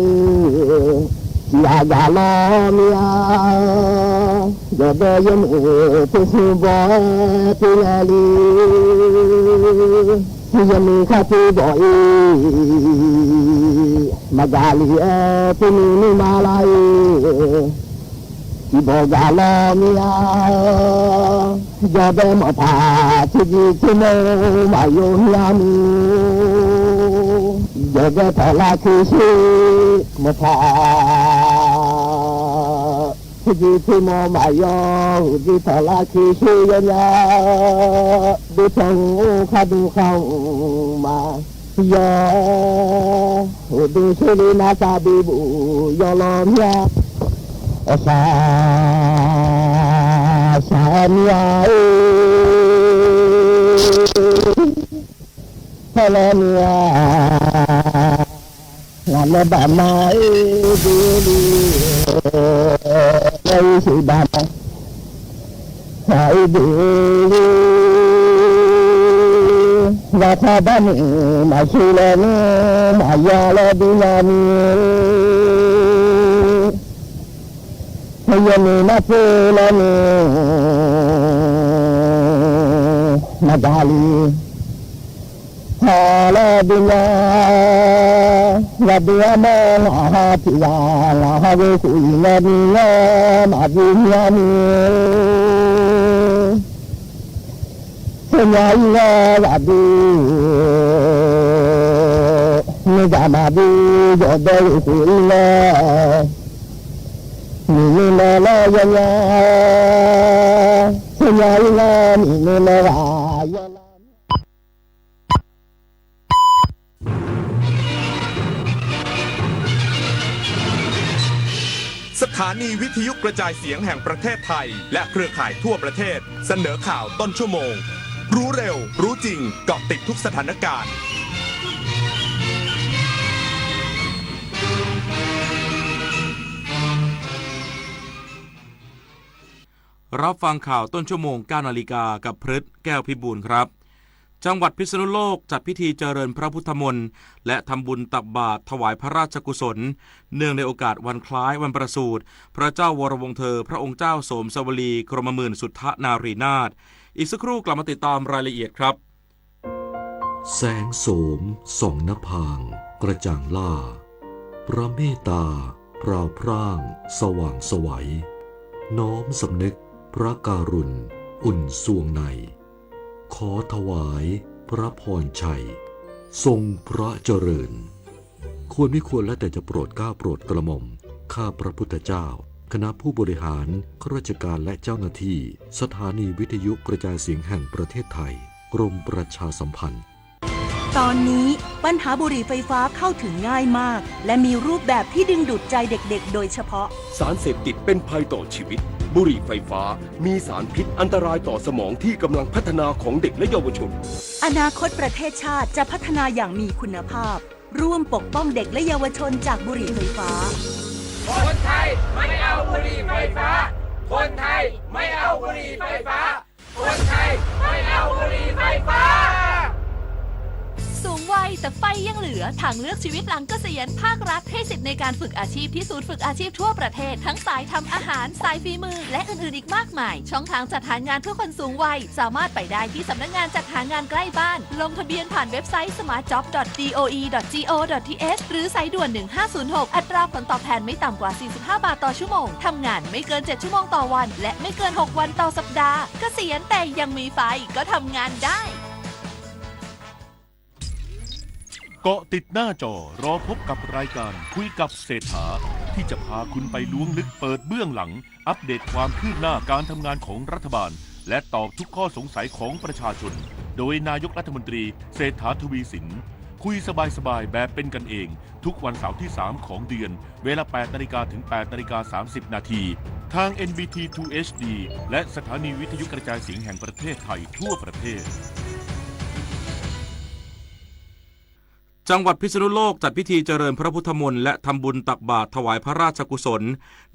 ၤ, ယၤဂၤလီၤမ့ၢ်ဧါ, ယီၤဒၢယမုၢ်တဆူဘီတလၢလံ, ယမုၢ်ခါဆူဘီအံၤ မၤဂၤလံဧၢ, သုမ့ၢ်မၤလၢအံၤ, ထံဘီဂၤလီၤမ့ၢ်ဧါ, ယီၤဘဲမၤဖး, ထံဒံထံမိၢ်မၤယီၤမ့ၢ်ဧါမူ, ယီၤဘဲဖီလာ်ခံဆ့, မၤဖး ထံဒံထံမိၢ်မၤယီၤ, အိၣ်ဒံထီၣ်လၢခံဆ့ယီၤညါ, ဒိၣ်ထီၣ်အိၣ်ခါဒိၣ်ခါအိၣ်မၤယီၤ, အိၣ်ဒိၣ်ဆ့လံနၤသးဘံဘူၣ်ယီၤလီၤမ့ၢ်ဧါ, အစၢ်, စၢ်မ့ၢ်ဧါအံၤ, ဖဲလဲၣ်မ့ၢ်ဧါ နဘၣ်မၤအ့ဒ့လံ, လၢယစံးဘၣ်နၤ, မၤအ့ဒ့လံ, ဘၣ်ဆၣ်ဘၣ်န့ၣ် မၤဆူၣ်လၢနၤ, မၤယၤလၢဒုးနၤမံၤ, ယမ့ၢ်မၤသ့လၢနၤ, မၤဒၣ်လံ ဟီၣ်လၢဒုးညါ, လၢဒုးအမ့ၢ်လၢဟီၣ်ဖံးယၤ, လၢဟီၣ်ဂ့ၤဃုာ်အံၤလၢနံၤလၢ မၤဒုးမံၤအမံၤ, ဆူညါအံၤလၢဂၤဒုး, မ့ၢ်ဂၤမၤဒုး ယီၤဘဲဂ့ၤဃုာ်အံၤလၢ မ့ၢ်န့ၢ်လၢလၢယညါ, ဆူညါအံၤလၢ မ့ၢ်န့ၢ်လၢဂၤယညါ สถานีวิทยุกระจายเสียงแห่งประเทศไทย และเครือข่ายทั่วประเทศ เสนอข่าวต้นชั่วโมง รู้เร็ว รู้จริง เกาะติดทุกสถานการณ์ รับฟังข่าวต้นชั่วโมง เก้านาฬิกา กับพฤษ แก้วพิบูลครับ จังหวัดพิษณุโลกจัดพิธีเจริญพระพุทธมนต์ และทำบุญตักบาตรถวายพระราชกุศล เนื่องในโอกาสวันคล้ายวันประสูติพระเจ้าวรวงศ์เธอ พระองค์เจ้าโสมสวลี กรมหมื่นสุทธนารีนาถ อีกสักครู่กลับมาติดตามรายละเอียดครับ แสงโสมส่องนภางกระจ่างล่า พระเมตตาพราวพร่างสว่างไสว น้อมสำนึกพระการุณอุ่นสวงใน ขอถวายพระพรชัย ทรงพระเจริญ ควรไม่ควรแล้วแต่จะโปรดเกล้าโปรดกระหม่อม ข้าพระพุทธเจ้า คณะผู้บริหาร ข้าราชการและเจ้าหน้าที่ สถานีวิทยุกระจายเสียงแห่งประเทศไทย กรมประชาสัมพันธ์ ตอนนี้ปัญหาบุหรี่ไฟฟ้าเข้าถึงง่ายมาก และมีรูปแบบที่ดึงดูดใจเด็กๆ โดยเฉพาะ สารเสพติดเป็นภัยต่อชีวิต บุหรี่ไฟฟ้ามีสารพิษอันตรายต่อสมองที่กำลังพัฒนาของเด็กและเยาวชน อนาคตประเทศชาติจะพัฒนาอย่างมีคุณภาพ ร่วมปกป้องเด็กและเยาวชนจากบุหรี่ไฟฟ้า คนไทยไม่เอาบุหรี่ไฟฟ้า คนไทยไม่เอาบุหรี่ไฟฟ้า คนไทยไม่เอาบุหรี่ไฟฟ้า สูงวัยแต่ไฟยังเหลือ ทางเลือกชีวิตหลังเกษียณ ภาครัฐให้สิทธิ์ในการฝึกอาชีพที่ศูนย์ฝึกอาชีพทั่วประเทศ ทั้งสายทำอาหาร สายฝีมือ และอื่นๆ อีกมากมาย ช่องทางจัดหางานเพื่อคนสูงวัย สามารถไปได้ที่สำนักงานจัดหางานใกล้บ้าน ลงทะเบียนผ่านเว็บไซต์ สมาร์ทจ็อบ ดอท ดี โอ อี ดอท จี โอ ดอท ที เอช หรือสายด่วน หนึ่งห้าศูนย์หก อัตราผลตอบแทนไม่ต่ำกว่า สี่สิบห้า บาทต่อชั่วโมง ทำงานไม่เกิน เจ็ด ชั่วโมงต่อวัน และไม่เกิน หก วันต่อสัปดาห์ เกษียณแต่ยังมีไฟก็ทำงานได้ เกาะติดหน้าจอ รอพบกับรายการคุยกับเศรษฐา ที่จะพาคุณไปล้วงลึกเปิดเบื้องหลัง อัปเดตความคืบหน้าการทำงานของรัฐบาล และตอบทุกข้อสงสัยของประชาชน โดยนายกรัฐมนตรีเศรษฐา ทวีสิน คุยสบายๆ แบบเป็นกันเอง ทุกวันเสาร์ที่ สาม ของเดือน เวลา แปด นาฬิกาถึง แปด นาฬิกา สามสิบ นาที ทาง เอ็น บี ที ทู เอช ดี และสถานีวิทยุกระจายเสียงแห่งประเทศไทยทั่วประเทศ จังหวัดพิษณุโลกจัดพิธีเจริญพระพุทธมนต์และทำบุญตักบาตรถวายพระราชกุศล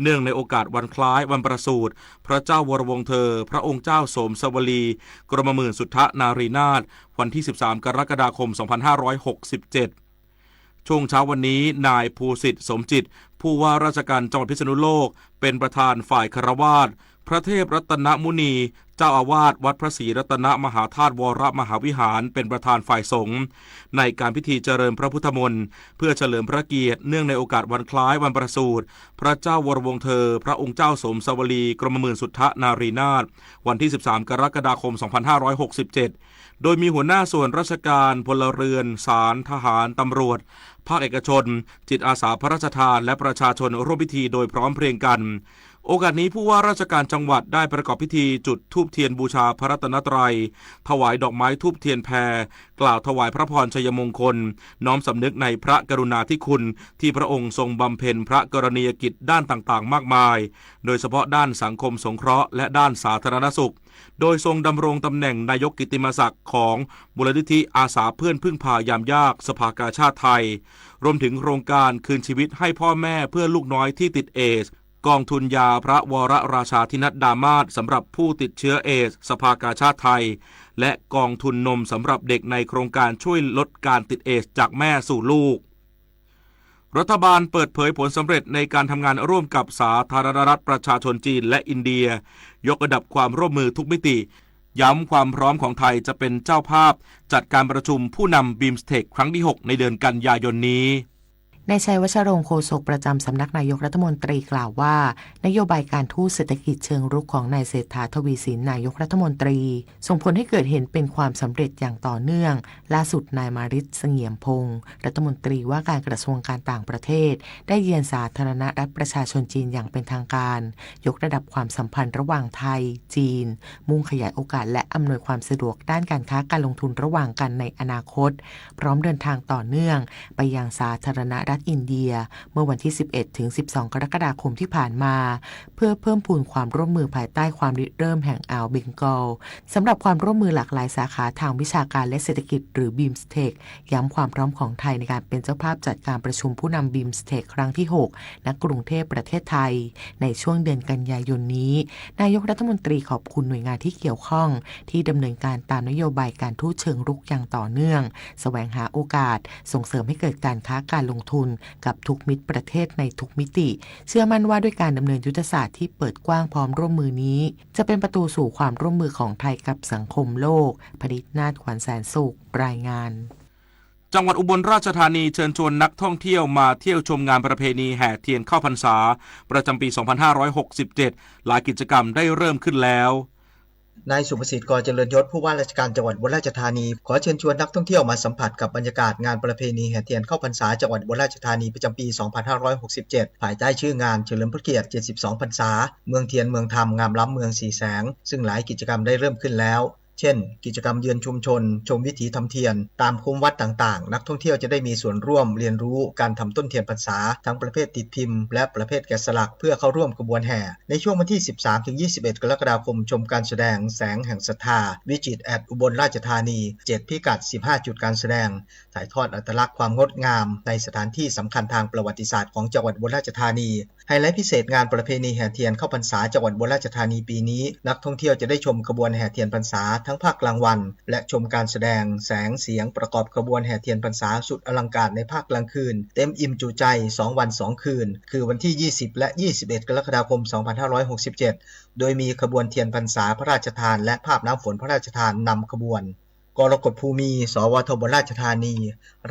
เนื่องในโอกาสวันคล้ายวันประสูติพระเจ้าวรวงศ์เธอ พระองค์เจ้าโสมสวลี กรมหมื่นสุทธนารีนาถ วันที่ สิบสาม กรกฎาคม สองพันห้าร้อยหกสิบเจ็ด ช่วงเช้าวันนี้ นายภูสิทธิ์ สมจิต ผู้ว่าราชการจังหวัดพิษณุโลก เป็นประธานฝ่ายฆราวาส พระเทพรัตนมุนี เจ้าอาวาสวัดพระศรีรัตนมหาธาตุวรมหาวิหาร เป็นประธานฝ่ายสงฆ์ ในการพิธีเจริญพระพุทธมนต์ เพื่อเฉลิมพระเกียรติเนื่องในโอกาสวันคล้ายวันประสูติพระเจ้าวรวงศ์เธอ พระองค์เจ้าสมสวลีกรมหมื่นสุทธนารีนาถ วันที่ สิบสาม กรกฎาคม สองพันห้าร้อยหกสิบเจ็ด โดยมีหัวหน้าส่วนราชการ พลเรือน ศาล ทหาร ตำรวจ ภาคเอกชน จิตอาสาพระราชทาน และประชาชนร่วมพิธีโดยพร้อมเพรียงกัน โอกาสนี้ผู้ว่าราชการจังหวัดได้ประกอบพิธีจุดธูปเทียนบูชาพระรัตนตรัย ถวายดอกไม้ธูปเทียนแพร กล่าวถวายพระพรชัยมงคล น้อมสำนึกในพระกรุณาธิคุณที่พระองค์ทรงบำเพ็ญพระกรณียกิจด้านต่างๆ มากมาย โดยเฉพาะด้านสังคมสงเคราะห์และด้านสาธารณสุข โดยทรงดำรงตำแหน่งนายกกิตติมศักดิ์ของมูลนิธิอาสาเพื่อนพึ่งพายามยากสภากาชาดไทย รวมถึงโครงการคืนชีวิตให้พ่อแม่เพื่อลูกน้อยที่ติดเอดส์ กองทุนยาพระวรราชาธินัดดามาศสำหรับผู้ติดเชื้อเอดส์สภากาชาดไทย และกองทุนนมสำหรับเด็กในโครงการช่วยลดการติดเอดส์จากแม่สู่ลูก รัฐบาลเปิดเผยผลสำเร็จในการทำงานร่วมกับสาธารณรัฐประชาชนจีนและอินเดีย ยกระดับความร่วมมือทุกมิติ ย้ำความพร้อมของไทยจะเป็นเจ้าภาพจัดการประชุมผู้นำ บีมสเทค ครั้งที่ หก ในเดือนกันยายนนี้ นายชัยวัชรงค์ โฆษกประจำสำนักนายกรัฐมนตรีกล่าวว่า นโยบายการทูตเศรษฐกิจเชิงรุกของนายเศรษฐา ทวีสิน นายกรัฐมนตรี ส่งผลให้เกิดเห็นเป็นความสำเร็จอย่างต่อเนื่อง ล่าสุดนายมาริต เสงี่ยมพงศ์ รัฐมนตรีว่าการกระทรวงการต่างประเทศ ได้เยือนสาธารณรัฐประชาชนจีนอย่างเป็นทางการ ยกระดับความสัมพันธ์ระหว่างไทย จีน มุ่งขยายโอกาสและอำนวยความสะดวกด้านการค้าการลงทุนระหว่างกันในอนาคต พร้อมเดินทางต่อเนื่องไปยังสาธารณรัฐอินเดีย เมื่อวันที่ สิบเอ็ด ถึง สิบสอง กรกฎาคมที่ผ่านมา เพื่อเพิ่มพูนความร่วมมือภายใต้ความริเริ่มแห่งอ่าวเบงกอล สำหรับความร่วมมือหลากหลายสาขาทางวิชาการและเศรษฐกิจหรือ บีมสเทค ย้ำความพร้อมของไทยในการเป็นเจ้าภาพจัดการประชุมผู้นำ บีมสเทค ครั้งที่ หก ณ กรุงเทพฯ ประเทศไทย ในช่วงเดือนกันยายนนี้ นายกรัฐมนตรีขอบคุณหน่วยงานที่เกี่ยวข้องที่ดำเนินการตามนโยบายการทูตเชิงรุกอย่างต่อเนื่อง แสวงหาโอกาส ส่งเสริมให้เกิดการค้าการลงทุนกับทุกมิตรประเทศในทุกมิติ เชื่อมั่นว่าด้วยการดำเนินยุทธศาสตร์ที่เปิดกว้างพร้อมร่วมมือนี้ จะเป็นประตูสู่ความร่วมมือของไทยกับสังคมโลก พนิษนาถ ขวัญแสนสุข รายงาน จังหวัดอุบลราชธานีเชิญชวนนักท่องเที่ยวมาเที่ยวชมงานประเพณีแห่เทียนเข้าพรรษา ประจำปี สองพันห้าร้อยหกสิบเจ็ด หลายกิจกรรมได้เริ่มขึ้นแล้ว นายสุภสิทธิ์ กอเจริญยศ ผู้ว่าราชการจังหวัดอุบลราชธานี ขอเชิญชวนนักท่องเที่ยวมาสัมผัสกับบรรยากาศงานประเพณีแห่เทียนเข้าพรรษาจังหวัดอุบลราชธานีประจำปี สองพันห้าร้อยหกสิบเจ็ด ภายใต้ชื่องานเฉลิมพระเกียรติ เจ็ดสิบสอง พรรษา เมืองเทียนเมืองธรรม งามล้ำเมืองสี่แสง ซึ่งหลายกิจกรรมได้เริ่มขึ้นแล้ว เช่น กิจกรรมเยือนชุมชน ชมวิถีทำเทียน ตามคุ้มวัดต่างๆ นักท่องเที่ยวจะได้มีส่วนร่วมเรียนรู้การทำต้นเทียนพรรษา ทั้งประเภทติดพิมพ์ และประเภทแกะสลัก เพื่อเข้าร่วมขบวนแห่ ในช่วงวันที่ สิบสาม ถึง ยี่สิบเอ็ด กรกฎาคม ชมการแสดงแสงแห่งศรัทธา Visit at อุบลราชธานี เจ็ด พิกัด สิบห้า จุดการแสดง ถ่ายทอดอัตลักษณ์ความงดงามในสถานที่สำคัญทางประวัติศาสตร์ของจังหวัดอุบลราชธานี ไฮไลท์พิเศษงานประเพณีแห่เทียนเข้าพรรษาจังหวัดอุบลราชธานีปีนี้ นักท่องเที่ยวจะได้ชมขบวนแห่เทียนพรรษาทั้งภาคกลางวัน และชมการแสดงแสงเสียงประกอบขบวนแห่เทียนพรรษาสุดอลังการในภาคกลางคืน เต็มอิ่มจุใจ สอง วัน สอง คืน คือวันที่ ยี่สิบ และ ยี่สิบเอ็ด กรกฎาคม สองพันห้าร้อยหกสิบเจ็ด โดยมีขบวนเทียนพรรษาพระราชทาน และภาพน้ำฝนพระราชทานนำขบวน กรกฎภูมิ สวท อุบลราชธานี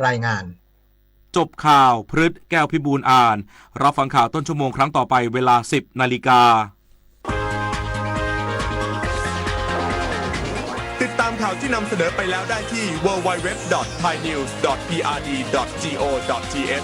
รายงาน จบข่าว พฤษ แก้วพิบูลย์อ่าน รับฟังข่าวต้นชั่วโมงครั้งต่อไปเวลา สิบ นาฬิกา ติดตามข่าวที่นำเสนอไปแล้วได้ที่ ดับเบิลยู ดับเบิลยู ดับเบิลยู ดอท ไทยนิวส์ ดอท พีอาร์ดี ดอท จีโอ ดอท ทีเอช